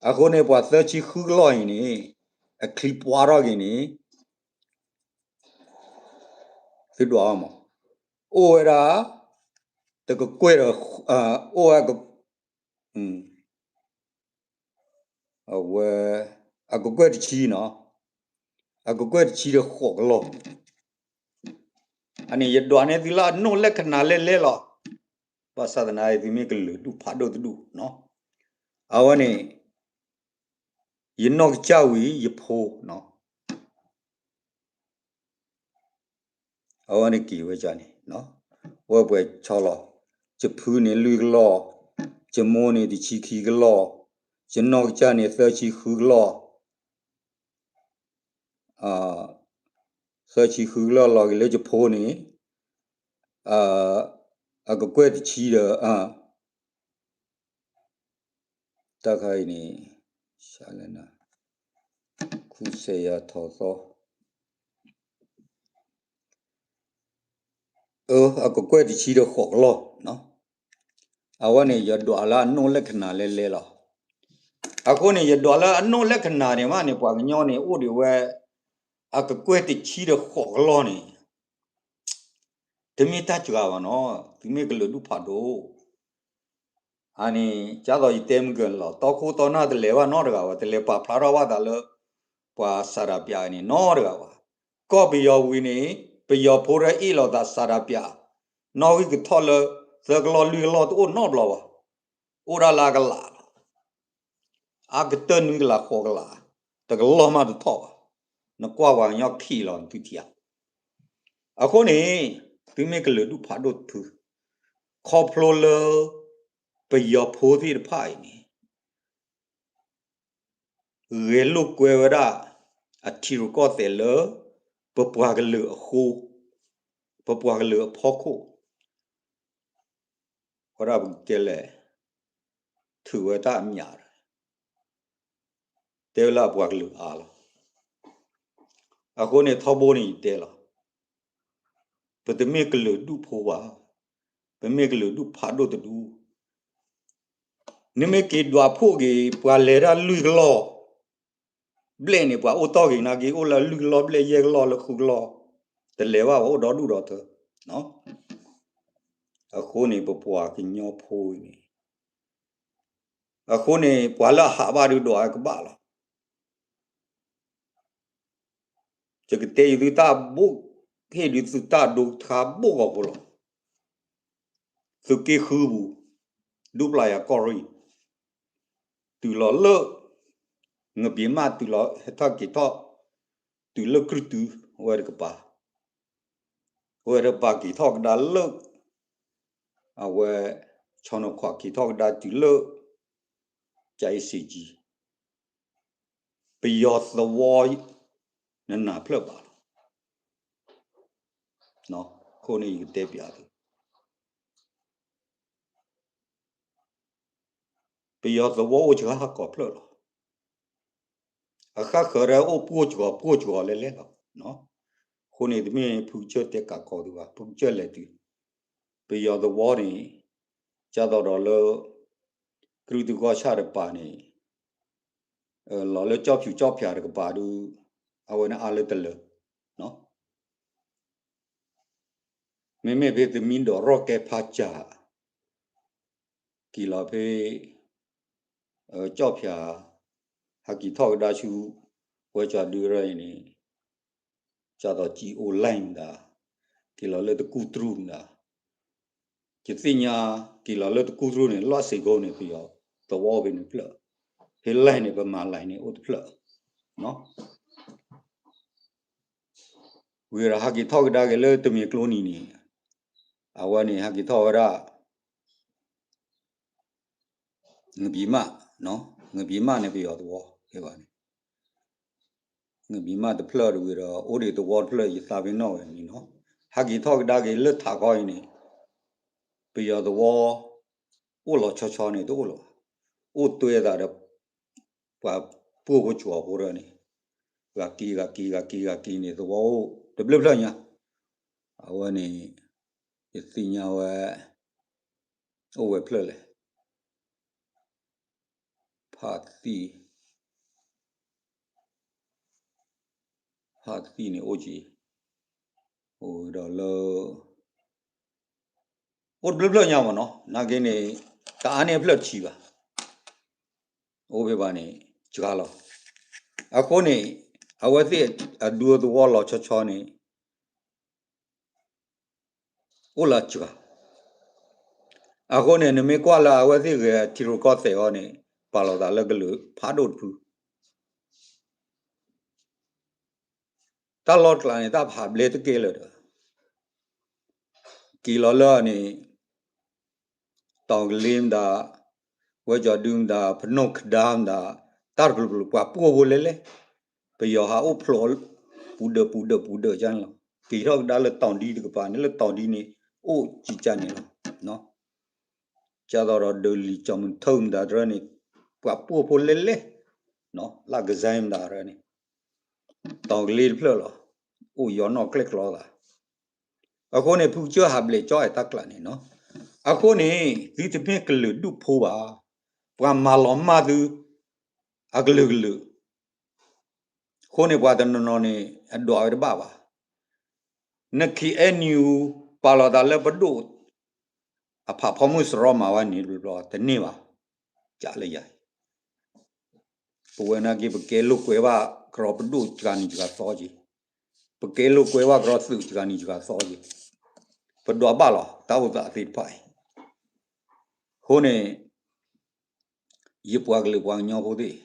အဃိန့ၣ် ပှၤသၢဆံဃုကလီၢ်အံၤန့ၣ် အချံပှၢ်ထီၣ်က့ၤန့ၣ် သုဒွးအီၤမး, အိၣ်ဝဲဒၣ် တကကွဲၢ်ဒီး, အိၣ်ဝဲ အဝဲ အကကွဲၢ်တဆံနီၤ, အကကွဲၢ်တဆံဒီးဃိးကလီၢ်. အန့ၣ် ယဒွးန့ၢ်သုလၢအနိၣ်လၢကနၣ်လဲလဲလီၤ. ဘၣ်ဆၣ်သနာ်က့ သုမ့ၢ်ကလုာ်ဒူၣ်ဖးဒိၣ်တဒူၣ်နီၤ. အဝဲန့ၣ် ယနီၢ်ကစၢ်ဝံၤ ယဖိနီၤ. အဝဲန့ၣ်က့ၤဝဲန့ၣ်, ဝဲပှဲၤဆီလီၤ. ယဖုန့ၣ်လွံၢ်ကလီၢ်, ယမိၢ်န့ၣ်တဆံခံကလီၢ်, ယနီၢ်ကစၢ်န့ၣ်သၢဆံဃုကလီၢ်, သၢဆံဃုကလီၢ်လီၤက့ၤလၢယဖိန့ၣ် အကကွဲၢ်တဆံဒီး တၢ်ခါအံၤန့ၣ် ဆလန ခူစဲးယၤထီၣ်သီ အကကွဲၢ်တဆံဒီးဃိးကလီၢ်. အဝဲန့ၣ် ယဒွးလၢအနိၣ်လၢကနၣ်လဲလဲလီၤ. အဃိန့ၣ် ယဒွးလၢအနိၣ်လၢကနၣ်န့ၣ်မးန့ၣ် ပှၤကညီန့ၣ် အိၣ်ဒံးဝဲ အကကွဲၢ်တဆံဒီးဃိးကလီၢ်န့ၣ် တမ့ၢ်တၢ်စှၤဘၣ်နီၤ, သုမ့ၢ်ကလုာ်ဒူၣ်ဖးဒိၣ်. အန့ၣ် ဒ်သိးယတဲမုၢ်ကၢၢ်လီၤ, တီခိၣ်တီနၢ်တလဲၤဘၣ်နီတဂၤဘၣ်, တလဲၤပာ်ဖျါထီၣ်ဘၣ်သးလၢ ပှၤစၤဒၤပၠးန့ၣ်နီတဂၤဘၣ်. ကီၢ်ပယီၤဝံၤန့ၣ် ပယီၤဖိတၢ်အ့ၣ်လိာ်သးစၤဒၤပၠး, နီၣ်ဂံၢ်ကထီၣ်လၢ သၢကလီၢ်လွံၢ်ကလီၢ်တအိၣ်နီတဘျီဘၣ်, အိၣ်ဒၣ်လၢအကလးလီၤ. အါကတၢၢ်နွံကလးဃိးကလး, တကလီၢ်မးတထီၣ်ဘၣ်. နကွၢ်ပှၤကညီခံးလီၤနသုထံဧါ. အဃိန့ၣ် သုမ့ၢ်ကလုာ်ဒူၣ်ဖးဒိၣ်တဖု, ခီဖျိလၢ ပယီၤဖိသ့ၣ်တဖၣ်အံၤန့ၣ် ဂဲၤလိာ်ကွဲဝဲဒၣ် အထံရူၢ်ကီၢ်သဲးလၢ ပပှၤကလုာ်အဃိ, ပပှၤကလုာ်အဖီခိၣ်, ဝဲဒၣ်ပကတဲလဲၣ်, ထုးဝဲတၢ်အမြးဒီး တဲဝဲလၢအပှၤကလုာ်အါလီၤ. အဃိန့ၣ်ထီဘိန့ၣ်ယတဲလီၤ, ပတမ့ၢ်ကလုာ်ဒူၣ်ဖိဘၣ်, ပမ့ၢ်ကလုာ်ဒူၣ်ဖးဒိၣ်တဒူၣ်. နမ့ၢ်က့ၤဒွးဖှိၣ်က့ၤ ပှၤလဲၤတၢ်လွံၢ်ကလီၢ်ဘျဲၣ်န့ၣ် ပှၤအိၣ်တီၢ်က့ၤနာ်က့ အိၣ်လၢလွံၢ်ကလီၢ်ဘျဲၣ် ယဲၢ်ကလီၢ်လၢဃုကလီၢ်, တလဲၤဘၣ် ပှၤအိၣ်ဒီဒူၣ်ဒီထၢ. အဃိန့ၣ် ပပှၤကညီဖိအံၤန့ၣ်, အဃိန့ၣ် ပှၤလၢအဟးဘၣ်ဒုးဒွးဝဲကဘၣ်လီၤ. ယကတဲယသုတၢ်ဘိၣ်, ဟ့ၣ်ဒုးသုတၢ်ဒိတခါဘိၣ်ဂီၤဖိလီၤ. သုးက့ဃုပူၤ, ဒူပျၢ်ယၤကီၢ်ရ့ၣ်, တုၤလီၤလၢ ငဘံးမး တုၤလီၤဟဲထီၣ်က့ၤထီၣ်, တုၤလၢကြုၢ်တု, အဝဲတကပၤ, အဝဲတကပၤက့ၤထီၣ်ကဒါလၢ အဝဲ ဆီနိခွး က့ၤထီၣ်ကဒါတုၤလၢ ကၠၤအ့စ့ကၠံ, ပယီၤသဝီ နနၢ်ဖျၢၣ်ဘၣ်လီၤ. အဃိန့ၣ်ယကတဲပျးသု, ပယီၤသဝီအိၣ်စှၤဟးကိးဖျၢၣ်လီၤ. အဃၣ်ဃၢၤဒၣ်အိၣ်ပှိၢ်စှီၤပှိၢ်စှီၤလဲၤလဲၤလီၤ. အဃိန့ၣ်တမ့ၢ်ဖုကစၢၢ်တဲကးကီးသုဘၣ်, ဖုကစၢၢ်လဲၤတုၤ, ပယီၤသဝီန့ၣ် ကၢ်သိးဒီးလၢ ကြုၢ်တုကီၢ်ဆၣ်တကပၤန့ၣ် လီၤလၢကၠီၣ်ဖၠူၣ်ကၠီၣ်ဖၠးတကပၤဒုး အဝဲန့ၣ်အါလၢတလၢာ်, မ့မ့ၢ်ဖဲသမံဒိးရီၣ်ကဲဖးစၢ် က့ၤလီၤဖဲ ကၠီၣ်ဖၠး ဟးက့ၤထီၣ်ကဒါဆူ ဝဲကၠီၤဒုရၢအံၤန့ၣ် ကၢ်သိးကၠံအိၣ်လဲၣ်မတၤ, က့ၤလီၤလၢတကူၣ်တရူၢ်မတၤ, ယသ့ၣ်ညါ က့ၤလီၤလၢတကူၣ်တရူၢ်န့ၣ် လီၢ်စ့ၢ်ကီးန့ၣ် ပယီၤသဝီအိၣ်ဖဲန့ၣ်တဖျၢၣ်, ဖဲလဲၣ်န့ၣ် ပမၤလဲၣ်န့ၣ်အိၣ်တဖျၢၣ် ဝံၤဒီးဟးက့ၤထီၣ်ကဒါက့ၤလၢတမံၤကျိနံၤန့ၣ်, အဝဲန့ၣ်ဟးက့ၤထီၣ်ဝဲဒၣ် ငဘံးမး, ငဘံးမးန့ၣ်ပယီၤသဝီဖဲဘၣ်န့ၣ်, ငဘံးမးတဖျၢၣ်တဝံၤဒီး အိၣ်ဒံးသဝီတဖျၢၣ် ယသးပ့ၤနီၣ်ဝဲန့ၣ်နီၤ, ဟးက့ၤထီၣ်ကဒါက့ၤလၢထးခီအံၤန့ၣ်, ပယီၤသဝီ အိၣ်လီၤဆီဆီန့ၣ်တအိၣ်လၢၤဘၣ်, အိၣ်တွဲသးဒီး ပှၤပှိၢ်ဖိစှီၤဖိဒီးန့ၣ်, ဂၤက့ၤဂၤက့ၤဂၤက့ၤဂၤက့ၤန့ၣ် သဝီအိၣ်တဘျုးဖျၢၣ်ညါ, အဝဲန့ၣ် ယသ့ၣ်ညါဝဲ အိၣ်ဝဲဖျၢၣ်လဲၣ်, ဖါသံၣ် ဖါသံၣ်န့ၣ်အိၣ်က့ၤ, အိၣ်ဒီးလၢ အိၣ်တဘျုးဖျၢၣ်ညါမ့ၢ်နီၤ, နာ်က့န့ၣ် တအါန့ၢ်အဖျၢၣ်တဆံဘၣ်, အိၣ်ဖဲဘၣ်န့ၣ် စှၤလီၤ, အဃိန့ၣ် အဝဲသ့ၣ်အဒူသဝီလီၤဆီဆီန့ၣ် အိၣ်လၢစှၤ, အဃိန့ၣ် နမ့ၢ်ကွၢ်လၢအဝဲသ့ၣ်ဂဲၤထံရူၢ်ကီၢ်သဲးအီၤန့ၣ် ပာ်လီၤသးလၢကလုာ်ဖးဒိၣ်တဖု တၢ်လီၢ်တကျါန့ၣ် တၢ်ဖးဘျဲတကဲလၢၤဒီး က့ၤလီၤလၢန့ၣ် တီၤကလ့မတၤ, ဝဲကၠီၤဒုမတၤ, ဖနိၣ်ခဒါမတၤ, တၢ်တကလုာ်ကလုာ် ပှၤပှိၢ်ဖိလဲၣ်လဲၣ်, ပယီၤဟးအိၣ်ဖျိး ပူၤဒၢးပူၤဒၢးပူၤဒၢးကန့ၣ်လီၤ. က့ၤထီၣ်ကဒါလၢတီၤဒံတကပၤန့ၣ် လၢတီၤဒံန့ၣ် အိၣ်ကကန့ၣ်လီၤ. ကၢ်သိးဒီးဒၢးလံာ်ကၠီၤမုၢ်ထၢမတၤတရၢန့ၣ် ပှၤပှိၢ်ဖိလဲၣ်လဲၣ်, လၢကစဲမတၤတရၢန့ၣ် တီၤကလ့တဖျၢၣ်လီၤ. အိၣ်ယီၤနီၣ်ကျဲၣ်ကျီသး အဃိန့ၣ် ဖုကစၢၢ်ဟးဘျဲးကၠီအဲၣ်တၢ်ကျးန့ၣ်နီၤ. အဃိန့ၣ် သုတမ့ၢ်ကလုာ်ဒူၣ်ဖိဘၣ်. ပှၤမၤလီၤမၢ်သု အကလုာ်ကလုာ်. အဃိန့ၣ် ပှၤတနီၤနီၤန့ၣ် အဒွးဝဲတဘၣ်ဘၣ်. န ခ့ၣ်အဲၣ်ယူၣ် ပာ်လီၤသးလၢပဒိၣ် အဖးဖီမုၢ်စရီမၤဝဲန့ၣ်တဘျီဘျီ တန့ၢ်ဘၣ်. ကးလၢယၤအံၤ ပဝဲနာ်က့ ပကဲလိာ်ကွဲဘၣ်ကရီပဒိၣ်စှၤနံၤစှၤသီက့ၤ, ပကဲလိာ်ကွဲဘၣ်ကရီသုးစှၤနံၤစှၤသီက့ၤ, ပ ပဒွးဘၣ်လီၤ တၢ်အိၣ်သးသ့ၣ်တဖၣ်အံၤ. အဃိန့ၣ် ယပှၤကလုာ်ပှၤကညီဖိသ့ၣ်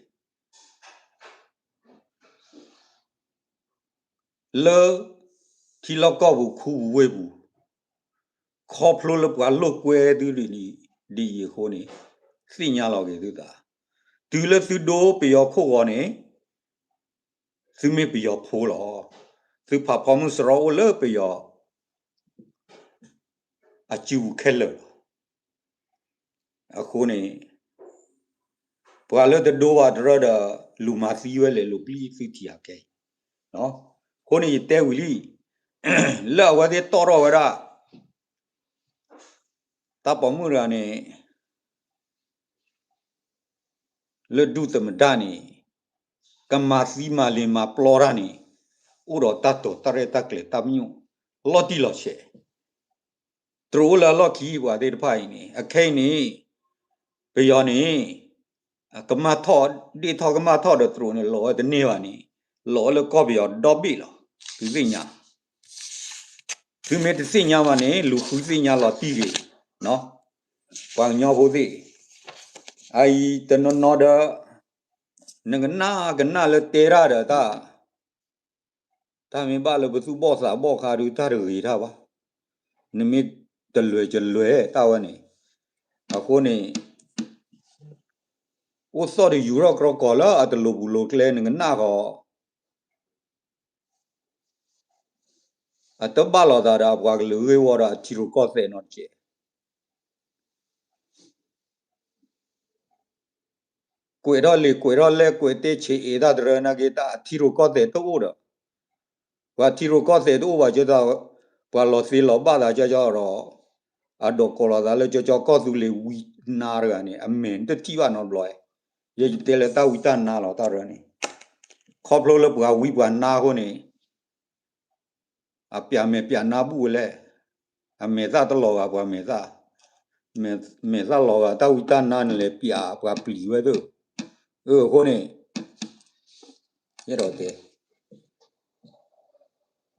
လၢထံလီၢ်ကီၢ်ပူၤခူပူၤဝ့ၢ်ပူၤ ခီဖျိလၢပှၤလိာ်ကွဲသုဒ်အံၤအဃိန့ၣ် သ့ၣ်ညါလီၤက့ၤသုသး, တုၤလၢသုဒိပယီၤခိၣ်ဂီၤန့ၣ် သုမ့ၢ်ပယီၤဖိလီၤ. သုဖးဖီမုၢ်စရီအိၣ်လၢပယီၤ အစုပူၤခဲလၢာ်လီၤ. အဃိန့ၣ် ပှၤလၢတဒိဘၣ်တရၢဒီး လူၤမၤသံဝဲလဲၤလိာ်ပျံၤသုထံၣ်အကဲအံၤ. အဃိန့ၣ်ယတဲဝံၤလံ လၢအဝဲသ့ၣ်တီၣ်ထီၣ်ဝဲဒၣ် တၢ်ပိာ်မုၣ်တဂၤန့ၣ် လၢဒူၣ်သမ္မတန့ၣ် ကမၤသံမၤလ့ၤမၤပျီတၢ်န့ၣ် အိၣ်ဒီးတၢ်တိာ်တၢ်ရဲၣ်တၢ်ကျဲၤတၢ်ပညိၣ် လီၤတံၢ်လီၤဆဲး တြိအိၣ်လၢအလီၢ်ခံပှၤသ့ၣ်တဖၣ်အံၤန့ၣ် အခဲအံၤန့ၣ် ပယီၤန့ၣ် ကမၣ်ထီၣ် ဒ့ၣ်ထီၣ်ကမၣ်ထီၣ်ဒီးတြိန့ၣ် လီၤဝဲတန့ၢ်ဘၣ်န့ၣ် လီၤဝဲလၢကီၢ်ပယီၤဒီဘ့ၣ်လီၤ. သုသ့ၣ်ညါ သုမ့ၢ်တသ့ၣ်ညါဘၣ်န့ၣ် လူၤဃုသ့ၣ်ညါလီၤတံၢ်ဂ့ၤ ပှၤကညီဖိသ့ၣ် အအံၤတနီၤနီၤဒီး နကနၣ်ကနၣ်လၢတဲတၢ်ဒီးတၢ် တၢ်မ့ၢ်ဘၣ်လၢပသူၣ်ဘီၣ်သးဘီၣ်ခါဒုး တၢ်တဂ့ၤတၢ်ဘၣ်, နမ့ၢ်တလွဲၢ်တလွဲၢ်တၢ်ဝဲန့ၣ်, အဃိန့ၣ် အိၣ်သီၣ်တယူၤထီၣ်ကြီကီၢ်လၢအတလိၤပူၤလိၤကျဲ နကနၣ်ဃီ အတဘၣ်လိာ်သးဒီးအပှၤကလုာ်ဂ့ၢ်ဝီဒီးအထံရူၢ်ကီၢ်သဲးနီတကဲး. ကွဲးထီၣ်လံာ်ကွဲးထီၣ်လဲၢ် ကွဲးတဲဆံးအ့ၣ်တၢ်တရၢနာ်က့ တၢ်အထံရူၢ်ကီၢ်သဲးတအိၣ်ဒီး ပှၤထံရူၢ်ကီၢ်သဲးတအိၣ်ဘၣ်ကၢ် ပှၤလီၤသ့လီၤဘၣ်သးကၢ်ကၢ်ဒီး အဒိးကိးလီၤသးလၢကၠီကၠီကီၢ်သူလ့ၤဝံနါတဂၤန့ၣ် အမဲာ်တထံၣ်ဘၣ်နီတဘျီ, ယယတဲလၢတၢ်ဝံတၢ်နါလီၤတၢ်ရၢန့ၣ်, ခီဖျိလၢပှၤဝံပှၤနါအဃိန့ၣ် အပျးမဲာ်ပျးနါဘူၣ်ဝဲလဲၣ်, အမဲာ်သၣ်တလီၤဂာ်ပှၤမဲာ်သၣ်, မဲာ်သၣ်လီၤဂာ် တၢ်ဝံတၢ်နါန့ၣ်လဲၤပျးပှၤပျံၤဝဲသ့ၣ်, အဃိန့ၣ် ယအဲၣ်ဒိးတဲ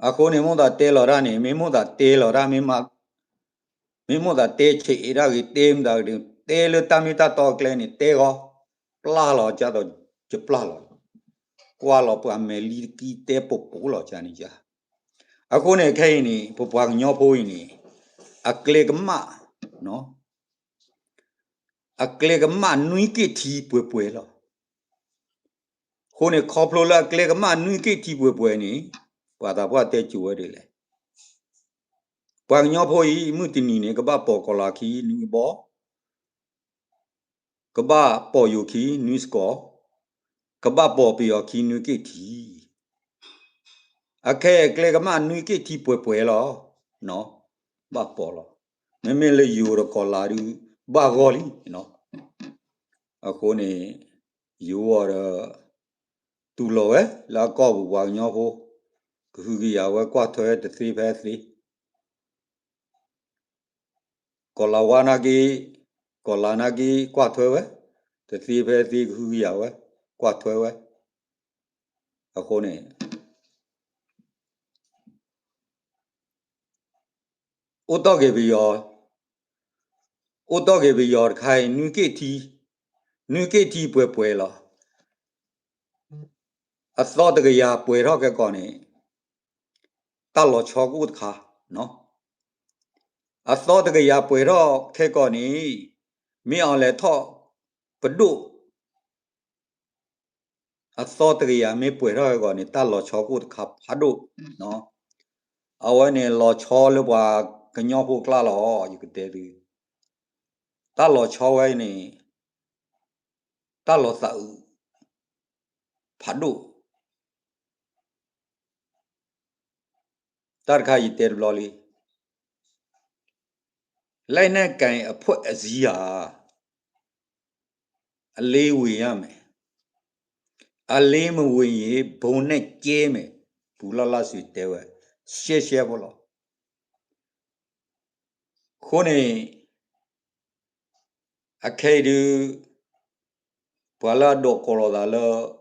အဃိန့ၣ် မိၣ်သးတဲလီၤတၢ်န့ၣ် မ့ၢ်မိၣ်သးတဲလီၤတၢ် မ့ၢ်မိၣ်သးတဲဆံးအ့ၣ်တၢ်ဂ့ၤ တဲမတၤဂ့ၤ တဲလၢတၢ်မ့ၢ်တၢ်တီအကျဲန့ၣ် တဲဃီ, ပျၢ်လီၤကသိး ယပျၢ်လီၤ, ကွၢ်လီၤပှၤမဲာ်လံတကံတဲပိာ်ပိာ်လီၤကန့ၣ်, အဃိန့ၣ် ခဲအံၤန့ၣ် ပပှၤကညီဖိအံၤန့ၣ် အကျဲကမၣ် အကျဲကမၣ်နွံက့ၣ်ထံပှဲၤပှဲၤလီၤ. အဃိန့ၣ် ခီဖျိလၢအကျဲကမၣ်နွံက့ၣ်ထံပှဲၤပှဲၤန့ၣ် ပှၤသးပှၢ်တဲစိၤဝဲဒ်လဲၣ်, ပှၤကညီဖိအံၤ မုၢ်တနံၤန့ၣ် ကဘၣ်ပိာ်ကီၤလၤခံနွံဘီ, ကဘၣ်ပိာ်ယိၤခံနွံစကီး, ကဘၣ်ပိာ်ပယီၤခံနွံက့ၣ်ထံ, အခဲအံၤအကျဲကမၣ်နွံက့ၣ်ထံပှဲၤပှဲၤလီၤ, ဘၣ်ပိာ်လီၤ, မ့မ့ၢ်လၢယိၤဒီးကီၤလၤဒုး ဘၣ်ဂီၢ်လံ, အဃိန့ၣ် ယိၤအီၤဒီး တူၢ်လိာ်ဝဲလၢအကီၢ်ပူၤပှၤကညီဖိ ကဟုကယာ်ဝဲကွၢ်ထွဲတသ့ဖဲသ့ ကီၤလၤဝါနာ်က့, ကီၤလၤနာ်က့ ကွၢ်ထွဲဝဲ, တသ့ဖဲသ့ကဟုကယာ်ဝဲ, ကွၢ်ထွဲဝဲ, အဃိန့ၣ် အိၣ်တီၢ်က့ၤပယီၤ, အိၣ်တီၢ်က့ၤပယီၤတခါအံၤ နွံက့ၣ်ထံ, နွံက့ၣ်ထံပှဲၤပှဲၤလီၤ. အသီတကယၤပှဲၤထီၣ်ခဲကီးန့ၣ် တၢ်လီၤဆီကအိၣ်တခါ, အသီတကယၤပှဲၤထီၣ်ခဲကီးန့ၣ် မ့ၢ်အီၤလဲၤထီၣ်ပဒိၣ် အသီတကယၤမ့ၢ်ပှဲၤထီၣ်ခဲကီးန့ၣ် တၢ်လီၤဆီကအိၣ်တခါဖးဒိၣ်, အဝဲန့ၣ်လီၤဆီလၢပှၤကညီဖိကျါလီၤ ယကတဲသု, တၢ်လီၤဆီဝဲန့ၣ် တၢ်လီၤသးအုးဖးဒိၣ် တၢ်တခါယတဲတဘျီလံ, လက်နက်ကိုင်အဖွဲ့အစည်းဟာ အလင်းဝင်ရမယ်, အလင်းမဝင်ရင် ဗုံးနဲ့ကျဲမယ်, ပူၤလၢ်လၢ်စံးတဲဝဲ, ရှဲရှဲဖိလီၤ. အဃိန့ၣ် အခဲအံၤဒုး ပှၤလၢအဒိးကိးလီၤသးလၢ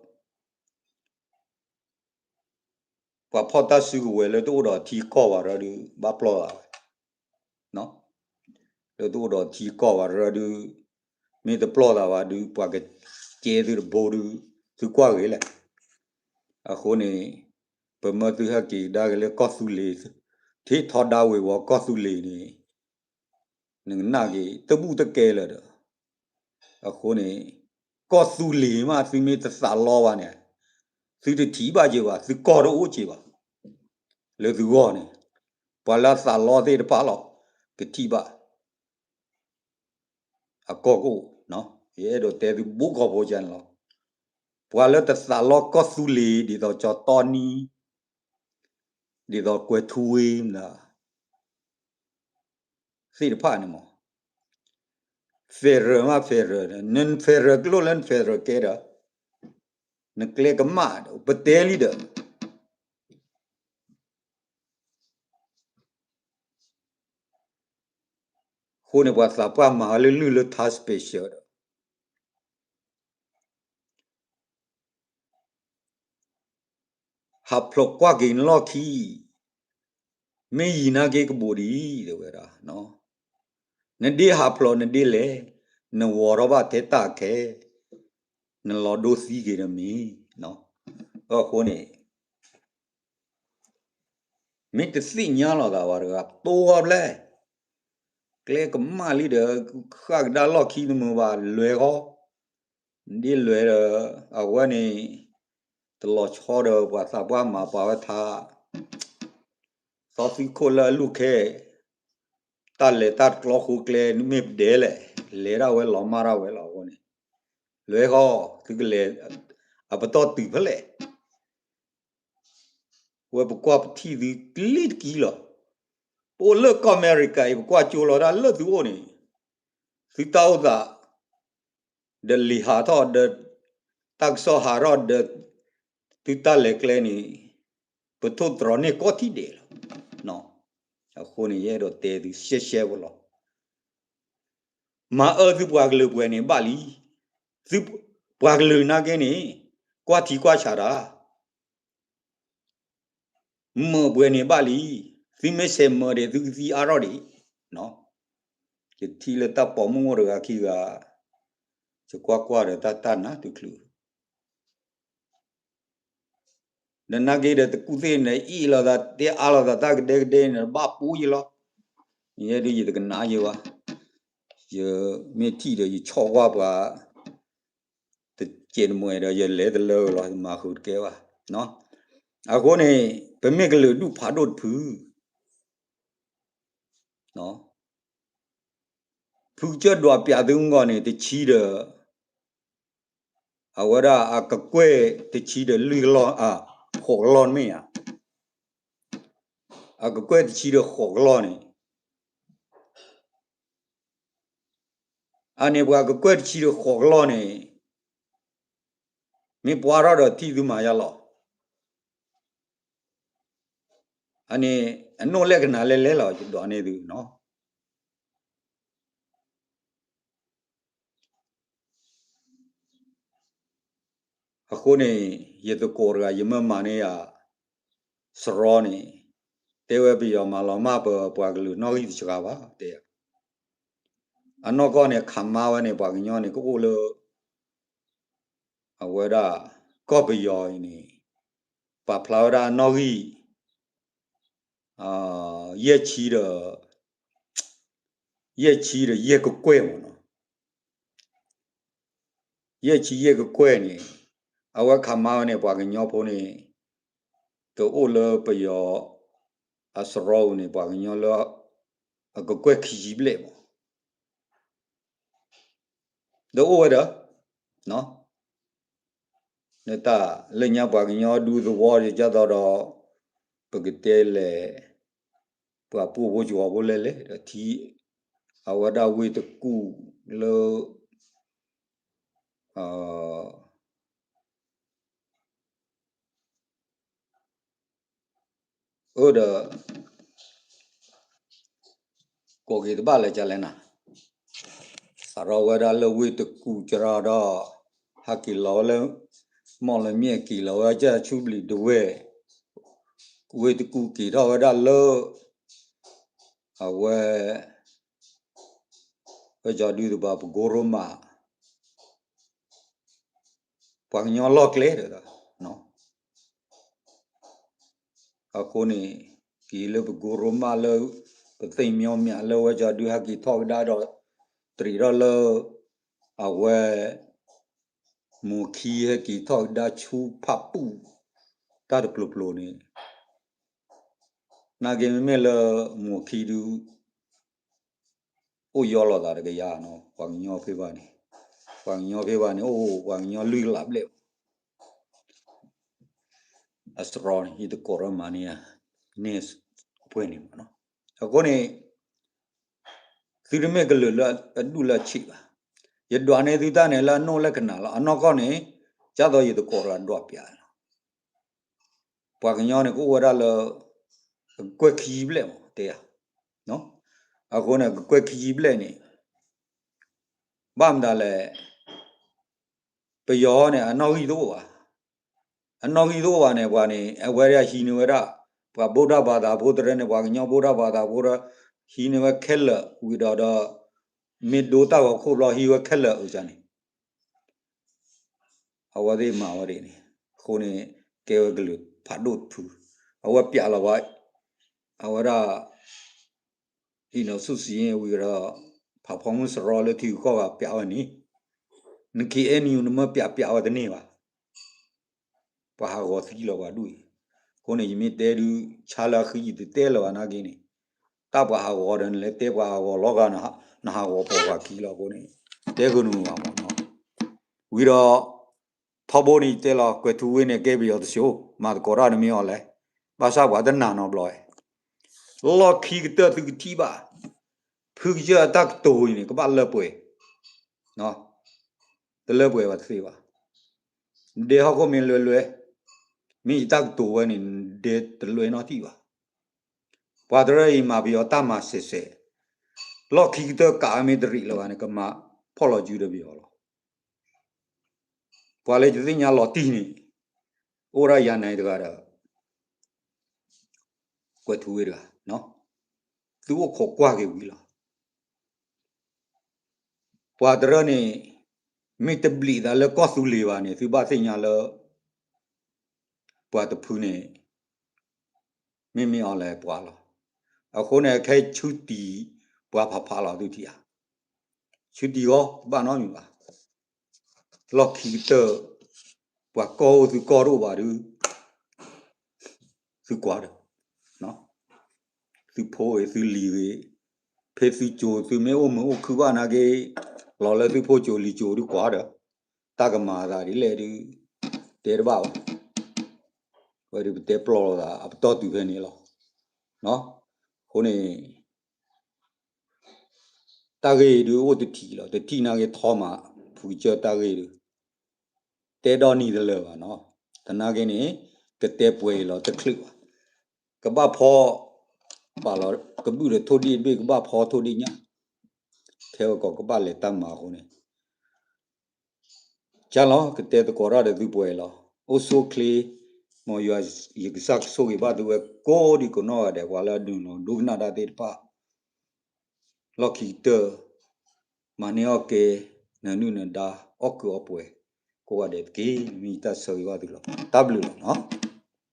ပှၤဖီၣ်တၢ်စုကဝဲၤလၢတအိၣ်ဒီးထံကီၢ်ဘၣ်ဒီးဒုး ဘၣ်ပျီၢ်သးဝဲ, လၢတအိၣ်ဒီးထံကီၢ်ဘၣ်ရၢဒုး, မ့ၢ်တပျီၢ်သးဘၣ်ဒုး ပှၤကကဲသုတဘိဒုး, သုကွၢ်ဂ့ၤလဲၣ်. အဃိန့ၣ် ပမၢသုဟဲက့ၤကဒါက့ၤလၢကီၢ်သူလ့ၤ, ထံထီဒါဝ့ၤဝီၤကီၢ်သူလ့ၤန့ၣ် နကနၣ်က့ၤ တဘူၣ်တကဲလၢာ်ဒီး, အဃိန့ၣ် ကီၢ်သူလ့ၤမး သုမ့ၢ်တသးလီဘၣ်န့ၣ် သုတထံၣ်ဘၣ်က့ၤဘၣ်, သုကီၢ်တအိၣ်က့ၤဘၣ်. လၢသုဂီၢ်န့ၣ် ပှၤလၢအသးလီသ့ၣ်တဖၣ်လီၤ ကထံၣ်ဘၣ် အကီၢ်ကအိၣ်, ယအဲၣ်ဒိးတဲသုဘိကီၢ်ဖိကန့ၣ်လီၤ. ပှၤလၢတသးလီကီၢ်သူလ့ၤ ဒ်သိးကၠီတီနံ, ဒ်သိးကွဲၤထူဝ့မနုၤ သ့ၣ်တဖၣ်န့ၣ်မး, federal မး federal, န federal ကလိၣ်လၢန federal ကဲဒီး နကျဲကမၣ်ဒီး ပတဲလံဒီး အဃိန့ၣ် ပှၤသးပှၢ်မၤဝဲလၢလုၢ်လၢထါ special ဒီး ဟးဖျိးကွၢ်က့ၤနလီၢ်ခံ, မ့ၢ်ယံၤနာ်က့ကဘူးဒံး တဲဝဲဒၣ်, နဒ့ဟးဖျိးနဒ့လဲၣ်, နဝီၤထီၣ်ဘၣ်ထဲတၢ်ခဲ, နလီၤဒိသံက့ၤတမံၤ, အဃိန့ၣ် မ့ၢ်တသ့ၣ်ညါလိာ်သးဘၣ်တဂၤ တိၢ်ဝဲဘျဲၣ်, ကျဲကမၣ်လံဒီး ဃၣ်ကဒါလီၢ်ခံတမုာ်ဘၣ် လဲၤဃီ, ဒ်လဲၤဒီး အဝဲန့ၣ် တလီၤဆီဒီးပှၤသးပှၢ်မၤပာ်ဝဲထါ, သီသုခိၣ်လၢအလူၢ်ခဲ, တၢ်လဲၤတၢ်ကျီဃိကျဲ မ့ၢ်ပဒဲလဲၣ်, လဲၤဒၣ်ဝဲလီၤမၢ်ဒၣ်ဝဲလီၤအဃိန့ၣ်, လဲၤဃီ, သုကလဲၤ အပတီၢ်တုၤဖဲလဲၣ် ဝဲပကွၢ်ပထံၣ်သုကလံၤတကံလီၤ. ပအိၣ်လၢကီၢ်အမဲရကၤအံၤ ပကွၢ်ကၠိလီၤတၢ်လၢသုအိၣ်န့ၣ်, သုတၢ်အိၣ်သး ဒီးလံာ်ဟးထီၣ်ဒီး တၢ်ကစီၣ်ဟးထီၣ်ဒီး သုတၢ်လဲၤကျဲန့ၣ် ပထိၣ်သတြီၤန့ၢ်ကိးထံၣ်ဒဲးလီၤ. အဃိန့ၣ် ယအဲၣ်ဒိးတဲသုရှဲရှဲဖိလီၤ. မၤအၢသုပှၤကလုာ်ပှဲၤန့ၣ်ဘၣ်လံ. သုပှၤကလုာ်နာ်က့န့ၣ် ကွၢ်ထံကွၢ်ဆးတၢ် မၢပှဲၤန့ၣ်ဘၣ်လံ. သုမ့ၢ်ဆဲးမၢဒံး သုကသံအါထီၣ်ဒံး. ယထံၣ်လၢတၢ်ပိာ်မုၣ်အိၣ်တဂၤခံဂၤ, ယကွၢ်ကွၢ်ဒီးတၢ်တၢ်နါတချုး ဒီးနာ်က့ဒီး တကူၣ်သ့ၣ်န့ၣ် အ့ၣ်လိာ်သး တဲအါလိာ်သးတၢ်ကဒဲကဒဲန့ၣ် ဘၣ်ပူယလီၤ. ယဲဒုးယတကနၣ်ယဘၣ်. ယမ့ၢ်ထံၣ်ဒီးယဆီၣ်ဝါပှၤ တကဲးတမှဲၤဒီး ယလဲၤတလၢလီၤ, ယမၤဃုာ်တကဲဘၣ်. အဃိန့ၣ် ပမ့ၢ်ကလုာ်ဒူၣ်ဖးဒိၣ်တဖု ဖုကစၢၢ်ဒွးပၠးသုမုၢ်ဂီၢ်န့ၣ် တဆံဒီး အဝဲဒၣ်အကကွဲၢ်တဆံဒီးလွံၢ်ကလီၢ်, ဃိးကလီၢ်မ့ၢ်ဧါ. အကကွဲၢ်တဆံဒီးဃိးကလီၢ်န့ၣ်, အန့ၣ်ပှၤကကွဲၢ်တဆံဒီးဃိးကလီၢ်န့ၣ် မ့ၢ်ပှၤထီၣ်ဒီးထံၣ်သုမၤယါလီၤ. အန့ၣ် အနိၣ်လဲၣ်ကနၤလဲၣ်လဲၣ်လီၤ ယဒွးန့ၢ်သုနီၤ. အဃိန့ၣ် ယသကိးတဂၤ ယမၢမၤန့ၢ်ယၤ စရီန့ၣ် တဲဝဲပယီၤမၤလီၤမၢ်ပပှၤကလုာ်နီၣ်ဂံၢ်တစှၤဘၣ် တဲယၤ. အနီၢ်ကီၢ်န့ၣ် ခးမါဝဲန့ၣ် ပှၤကညီန့ၣ် ကအိၣ်လၢ အဝဲဒၣ် ကီၢ်ပယီၤအံၤန့ၣ် ပာ်ဖျါဝဲဒၣ်အနီၣ်ဂံၢ် ယဲၢ်ဆံဒီး ယဲၢ်ဆံဒီးယဲၢ်ကကွဲၢ်မ့ၢ်နီၤ. ယဲၢ်ဆံယဲၢ်ကကွဲၢ်န့ၣ် အဝဲခးမါဝဲန့ၣ် ပှၤကညီဖိန့ၣ် တအိၣ်လၢပယီၤအစရီပူၤန့ၣ် ပှၤကညီလၢ အကကွဲၢ်ခံဆံဘျဲၣ်မ့ၢ် ဒီးအိၣ်ဝဲဒီး နတၢ်လၢညါပှၤကညီဒူသဝီဒ်သိးဒီး ပကတဲလဲၣ် ပှၤပှိၢ်ဖိစှီၤဖိလဲၣ်လဲၣ်ဒီးထံ အဝဲဒၣ်ဝ့ၢ်တကူၣ်လၢ အၢဒီး ကိးက့ၤတဘၣ်လၢကလဲၣ်နၤ, စးထီၣ်ဝဲဒၣ်လၢဝ့ၢ်တကူၣ်ကရၢဒီး ဟးက့ၤလီၤဝဲလၢ မီၣ်လမၠဲၣ်က့ၤလီၤဝဲကဆူဘျံးဒဝဲၢ်, ဝ့ၢ်တကူၣ်က့ၤထီၣ်ဝဲဒၣ်လၢ အဝဲ စ ဝဲကၠီဒုသ့ၣ်တဖၣ် ပကိးရိမး ပှၤကညီလီၢ်ကျဲဒီး အဃိန့ၣ် က့ၤလၢပကိးရိမးလၢ ပသ့ၣ်မညီမးလၢဝဲကၠီဒုဟဲက့ၤထီၣ်ကဒါဒီး တရံးထီၣ်လၢ အဝဲ မိၢ်ခံဟဲက့ၤထီၣ်ကဒါဆူဖးပူၣ် တၢ်တကျိၤကျိၤန့ၣ် နာ်က့မ့မ့ၢ်လၢမိၢ်ခံဒု အိၣ်ယီလီၤသးတကယၤနီၤ ပှၤကညီဖဲဘၣ်န့ၣ်, ပှၤကညီဖဲဘၣ်န့ၣ် အိၣ်ပှၤကညီလွံၢ်ကလးဘျဲၣ် အစရီန့ၣ် ယတကိးထီၣ်မၤန့ၢ်ဧါ, န့ၣ်ပှဲၤန့ၣ်မးနီၤ. အဃိန့ၣ် သုတမ့ၢ်ကလုာ်လၢအဒူၣ်လၢအဆံးဘၣ်. ယဒွးန့ၢ်သုတၢ်န့ၣ်လၢအနိၣ်လၢကနၣ်လီၤ. အနီၢ်ကီၢ်န့ၣ် ဒ်သိးယတကိးတဂၤဒွးပျးလီၤ. ပှၤကညီန့ၣ် ကအိၣ်ဝဲဒၣ်လၢ ကကွဲၢ်ခံဆံဘျဲၣ်မး တဲယၤ. အဃိန့ၣ် ကကွဲၢ်ခံဆံဘျဲၣ်န့ၣ် ဘၣ်မတၤလဲၣ်, ပယီၤန့ၣ် အနီၣ်ဂံၢ်တအိၣ်ဘၣ်. အနီၣ်ဂံၢ်တအိၣ်ဘၣ်န့ၣ် ပှၤန့ၣ် အဝဲဒၣ်ဟံးန့ၢ်ဝဲဒၣ် ပှၤဗုဒ္ဓဘာသာဖိတရၢန့ၣ် ပှၤကညီဗုဒ္ဓဘာသာဖိတရၢ ဟံးန့ၢ်ဝဲခဲလၢာ်ဝံၤဒီးဒီး မ့ၢ်ဒိတၢ်ဂီၤခိၣ်ဘျီဟံးဝဲခဲလၢာ်အုၣ်န့ၣ် အဝဲသ့ၣ်မၤဝဲဒ်န့ၣ်, အဃိန့ၣ် ကဲဝဲကလုာ်ဖးဒိၣ်တဖု, အဝဲပျးလီၤဝဲ, အဝဲဒၣ် အံၤနီၢ်ဆူၣ်စံဝံၤဒီး ဖးဖီမုၢ်စရီလၢထံဂုၤကီၢ်ဂၤပျးဝဲန့ၣ်, န ခ့ၣ်အဲၣ်ယူၣ် နမ့ၢ်ပျးပျးဝဲတန့ၢ်ဘၣ်. ပှၤဟးဂီၤသံလီၤပှၤဒူၣ်အံၤ, အဃိန့ၣ် ယမ့ၢ်တဲဒုး ဆါလၢအဃံယတတဲလၢၤဘၣ်နာ်က့န့ၣ်, တၢ်ပှၤဟးဂီၤဒီးနလဲၤတဲပှၤဟးဂီၤလီၤဂာ် နဟးဂီၤပိာ်ပှၤခံလီၤအဃိန့ၣ်, တဲကနူၤဘၣ်မးနီၤ. ဝံၤဒီး ထီဘိန့ၣ် ယတဲလီၤ ကွဲၤထူဝ့န့ၣ် ကဲပယီၤတစိၤ မၤသကိးတၢ်တမ့ၢ်အီၤလဲၣ်, ဘၣ်ဆၣ်ပှၤတနာ်နီတဘျီဝဲ, လီၢ်ခံကတၢၢ်သုကထံၣ်ဘၣ်, ဖုကစၢၢ်အတၢ်ကတိၤအံၤန့ၣ် ကဘၣ်လၢပှဲၤ, တလၢပှဲၤဘၣ်တသ့ဘၣ်. ဒဲဟီၣ်ခိၣ်မ့ၢ်လွဲလွဲ, မ့ၢ်ယတၢ်ကတိၤဝဲန့ၣ် ဒဲတလွဲနီတထံၣ်ဘၣ်. ပှၤတရၢအံၤမၤပယီၤတၢ်မၤစဲးစဲး, လီၢ်ခံကတၢၢ်ကးမ့ၢ်တရံးလၢၤဘၣ်န့ၣ် ကမၤဖီၣ်လီၤစုဒီးပယီၤလီၤ. ပှၤလၢယသ့ၣ်ညါလီၤတံၢ်န့ၣ် အိၣ်ဒၣ်ယၤနဲတဂၤဒီး ကွဲၤထူဝ့တဂၤ, သုအိၣ်ခိးကွၢ်က့ၤဝံၤလီၤ. ပှၤတရၢန့ၣ် မ့ၢ်တဘျံးသးလၢကီၢ်သူလ့ၤဘၣ်န့ၣ် သုဘၣ်သ့ၣ်ညါလၢ ပှၤတဖုန့ၣ် မ့မ့ၢ်အီၤလဲၤပှၤလီၤ. အဃိန့ၣ် ခဲဆူတံၢ်ပှၤဖးဖးလီၤသုထံၣ်ဧါ, ဆူတံၢ်ဂီၢ် တဘၣ်နီတမံၤဘၣ်. လီၢ်ခံကတၢၢ် ပှၤကီၢ်အိၣ်သုကီၢ်တအိၣ်ဘၣ်ဒီး သုကွၢ်ဒီး သုဖိဂ့ၤ သုလံၤဂ့ၤ, ဖဲသုစိၤ သုမ့ၢ်အိၣ်မုာ်အိၣ်ခုၣ်ဘၣ်နာ်က့ လီၤလၢသုဖိစိၤလံၤစိၤဒုးကွၢ်ဒီး တၢ်ကမၤအသးဒ်လဲၣ်ဒုး တဲတဘၣ်ဘၣ်. ဝဲဒုးပတဲပျီလိာ်သး အပတီၢ်တုၤဖဲန့ၣ်လီၤ. အဃိန့ၣ် တၢ်ဂ့ၢ်ဒုးအိၣ်တထံၣ်လီၤ. တထံၣ်နာ်က့ထီမး ဖုကစၢၢ်တၢ်ဂ့ၢ်ဒုး တဲဒီနံၤတလၢာ်ဘၣ်နီၤ. သနာ်က့န့ၣ် ကတဲပှဲၤအံၤလီၤတချုးဘၣ်. ကဘၣ်ဖီ ပာ်လီၤကဘုၣ်ဒီးထိၣ်ဒ့ၣ်တဘ့ၣ် ကဘၣ်ဖီထိၣ်ဒ့ၣ်ညၣ် ခဲဝဲကီးကဘၣ်လဲၤတၢ်မၤအဃိန့ၣ် ကၢ်လီၤ ကတဲသကိးတၢ်ဒီးသုပှဲၤလီၤ. အိၣ်ဆူၣ်အိၣ်ချ့ မ်ယွၤယကစၢ်ကဆိၣ်ဂ့ၤဘၣ်သုဝဲကိးဒံကိးနီၢ်ဂၤဒဲး ပှၤလၢအဒုးလီၤဒိကနၣ်တၢ်သ့ၣ်တဖၣ် လီၢ်ခံကတၢၢ် မၤန့ၢ်အီၣ်ကဲ နၢၤနုၢ်နၢၤဒါ အီၣ်ကုးအီပှဲၤ ကိးဂၤဒဲးတက့ၢ်. မ့ၢ်ယတၢ်ဆၢဂ့ၤဘၣ်သုလီၤ. တၢ်ဘျုးလီၤနီၤ.